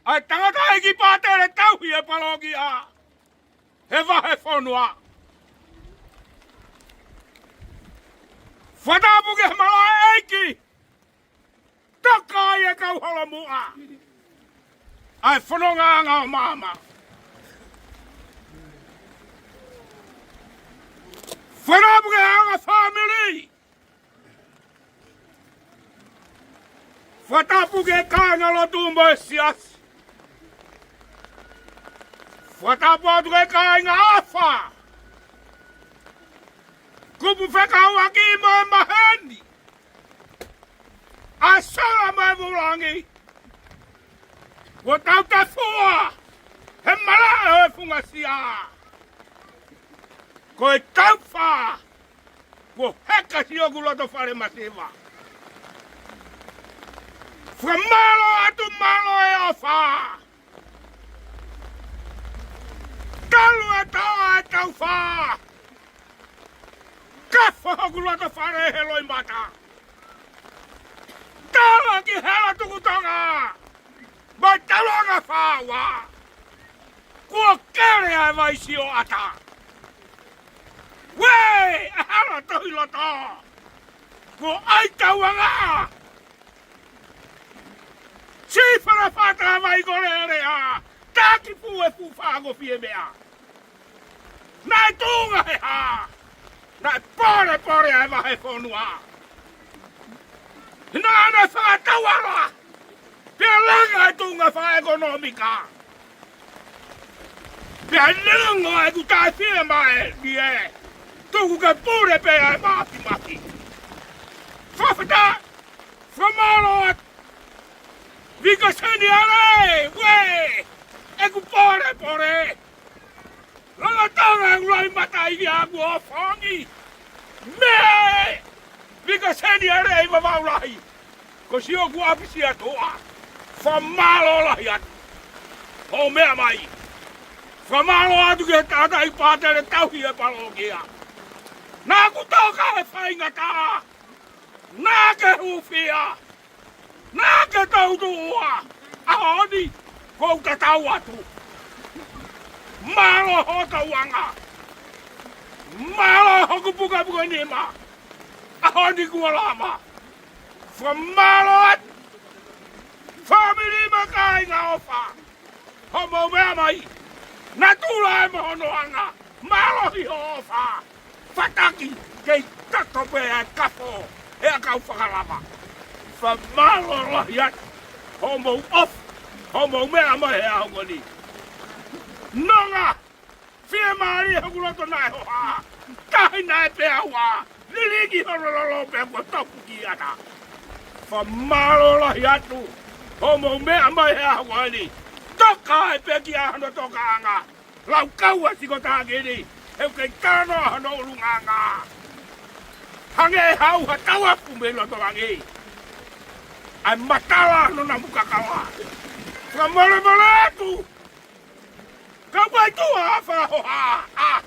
ʻA e tangataʻeiki pātele tauhi e palōkia he vahefonua. Fakatapu ki he malaʻe ʻeiki. Toka ai e kau holomuʻa ʻa e fonongaʻanga ʻo māmani. Fakatapu ki he anga fāmili. Fakatapu ki he kāingalotu mo e siasi. Fakatapu atu ki he kāinga ʻofa. Kupu fekauʻaki mo e maheni. ʻA e sola mo e vūlangi. Kuo tau tefua he malaʻe ʻo e funga sia. Ko e taufa kuo heka siʻoku loto fale masiva. Fakamālō atu, mālō e ʻofa. ʻAkaufaʻa. Kafo hoku loto fale he loʻimata. Tala ki Hela Tukutonga mo Taulanga Fā Ua. Kuo kele ʻa e vai sioʻata. Uē, ʻa Hela Tohiloto. Kuo ʻai tauangaʻa. Sīfala fata mai ko lele ʻa Taki Pue Fufa ko Fiemea. Naʻe tuʻunga he hā? Naʻe polepole ʻa e vahefonua. Naʻa ne fakatauala. Pea langa e tuʻunga fakaʻekonōmika. Pea neongo ʻeku taʻefiemālie, tuku ke pule pē ʻa e māfimafi. Fakafetaʻi, fakamālō atu. Vika Seniale, uē, ʻeku polepole. Lolotonga ʻeku loʻimata ʻi he ʻaku ʻo Fongi. Mē, Vika Seniale ʻi Vavaʻu Lahi. Ko siʻoku ʻapisi ʻa Toa. Fakamālō lahi atu hoʻo meʻa mai. Fakamālō atu ki he tangataʻeiki pātele tauhi e palokia. Naʻa ku toka he faingataʻa. Naʻa ke hūfia. Naʻa ke tautuʻua. ʻAho ni, ʻoku ou tatau atu. Mālō hoʻo tauanga. Mālō hoku pukapuka nima. ʻAho ni kuo lava. Fakamālō atu. Fāmili mo e kāinga ʻofa. Hoʻomou meʻa mai. Natula ē mo hono anga. Mālohi hoʻo ʻofa. Fataki kei tato pē ʻa e kafo ʻe ʻakau fakalava. Fakamālō lahi atu. Hoʻomou ʻofa. Hoʻomou meʻa mai he ʻaho ni. Nonga. Fiemālie hoku loto naʻe hoha. Tahi naʻe peaua. Liliki hono lolo pea kuo topu ki ʻata. Fakamālō lahi atu. Hoʻomou meʻa mai he ʻaho ni. Toka e pekia hono tokaʻanga. Lau kau ʻa Sikotakini. He ʻoku kei talanoa hono ʻulungaanga. Hangē ha ʻuha tauafu mei loto langi. ʻA e matala hono namu kakala. Fakamolemole atu. Ka ʻoku ʻi ai tuʻa ʻa e fakahoha, ʻa,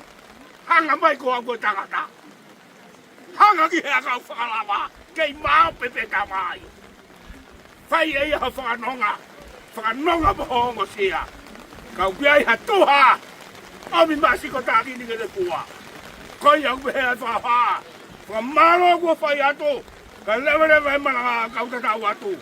hanga mai ko au ko e tangata. Hanga ki he ʻakau fakalava, kei maʻu pē pē tamai. Fai ʻe ia ha fakanonga, fakanonga mo ongosia. Ka ʻoku ʻi ai ha tuʻa, ʻomi maʻa Sikotakini ke ne fua. Ko ia ʻoku pehē ʻa e fakahoha, fakamālō kuo fai atu, ka leveleva e malanga kau tatau atu.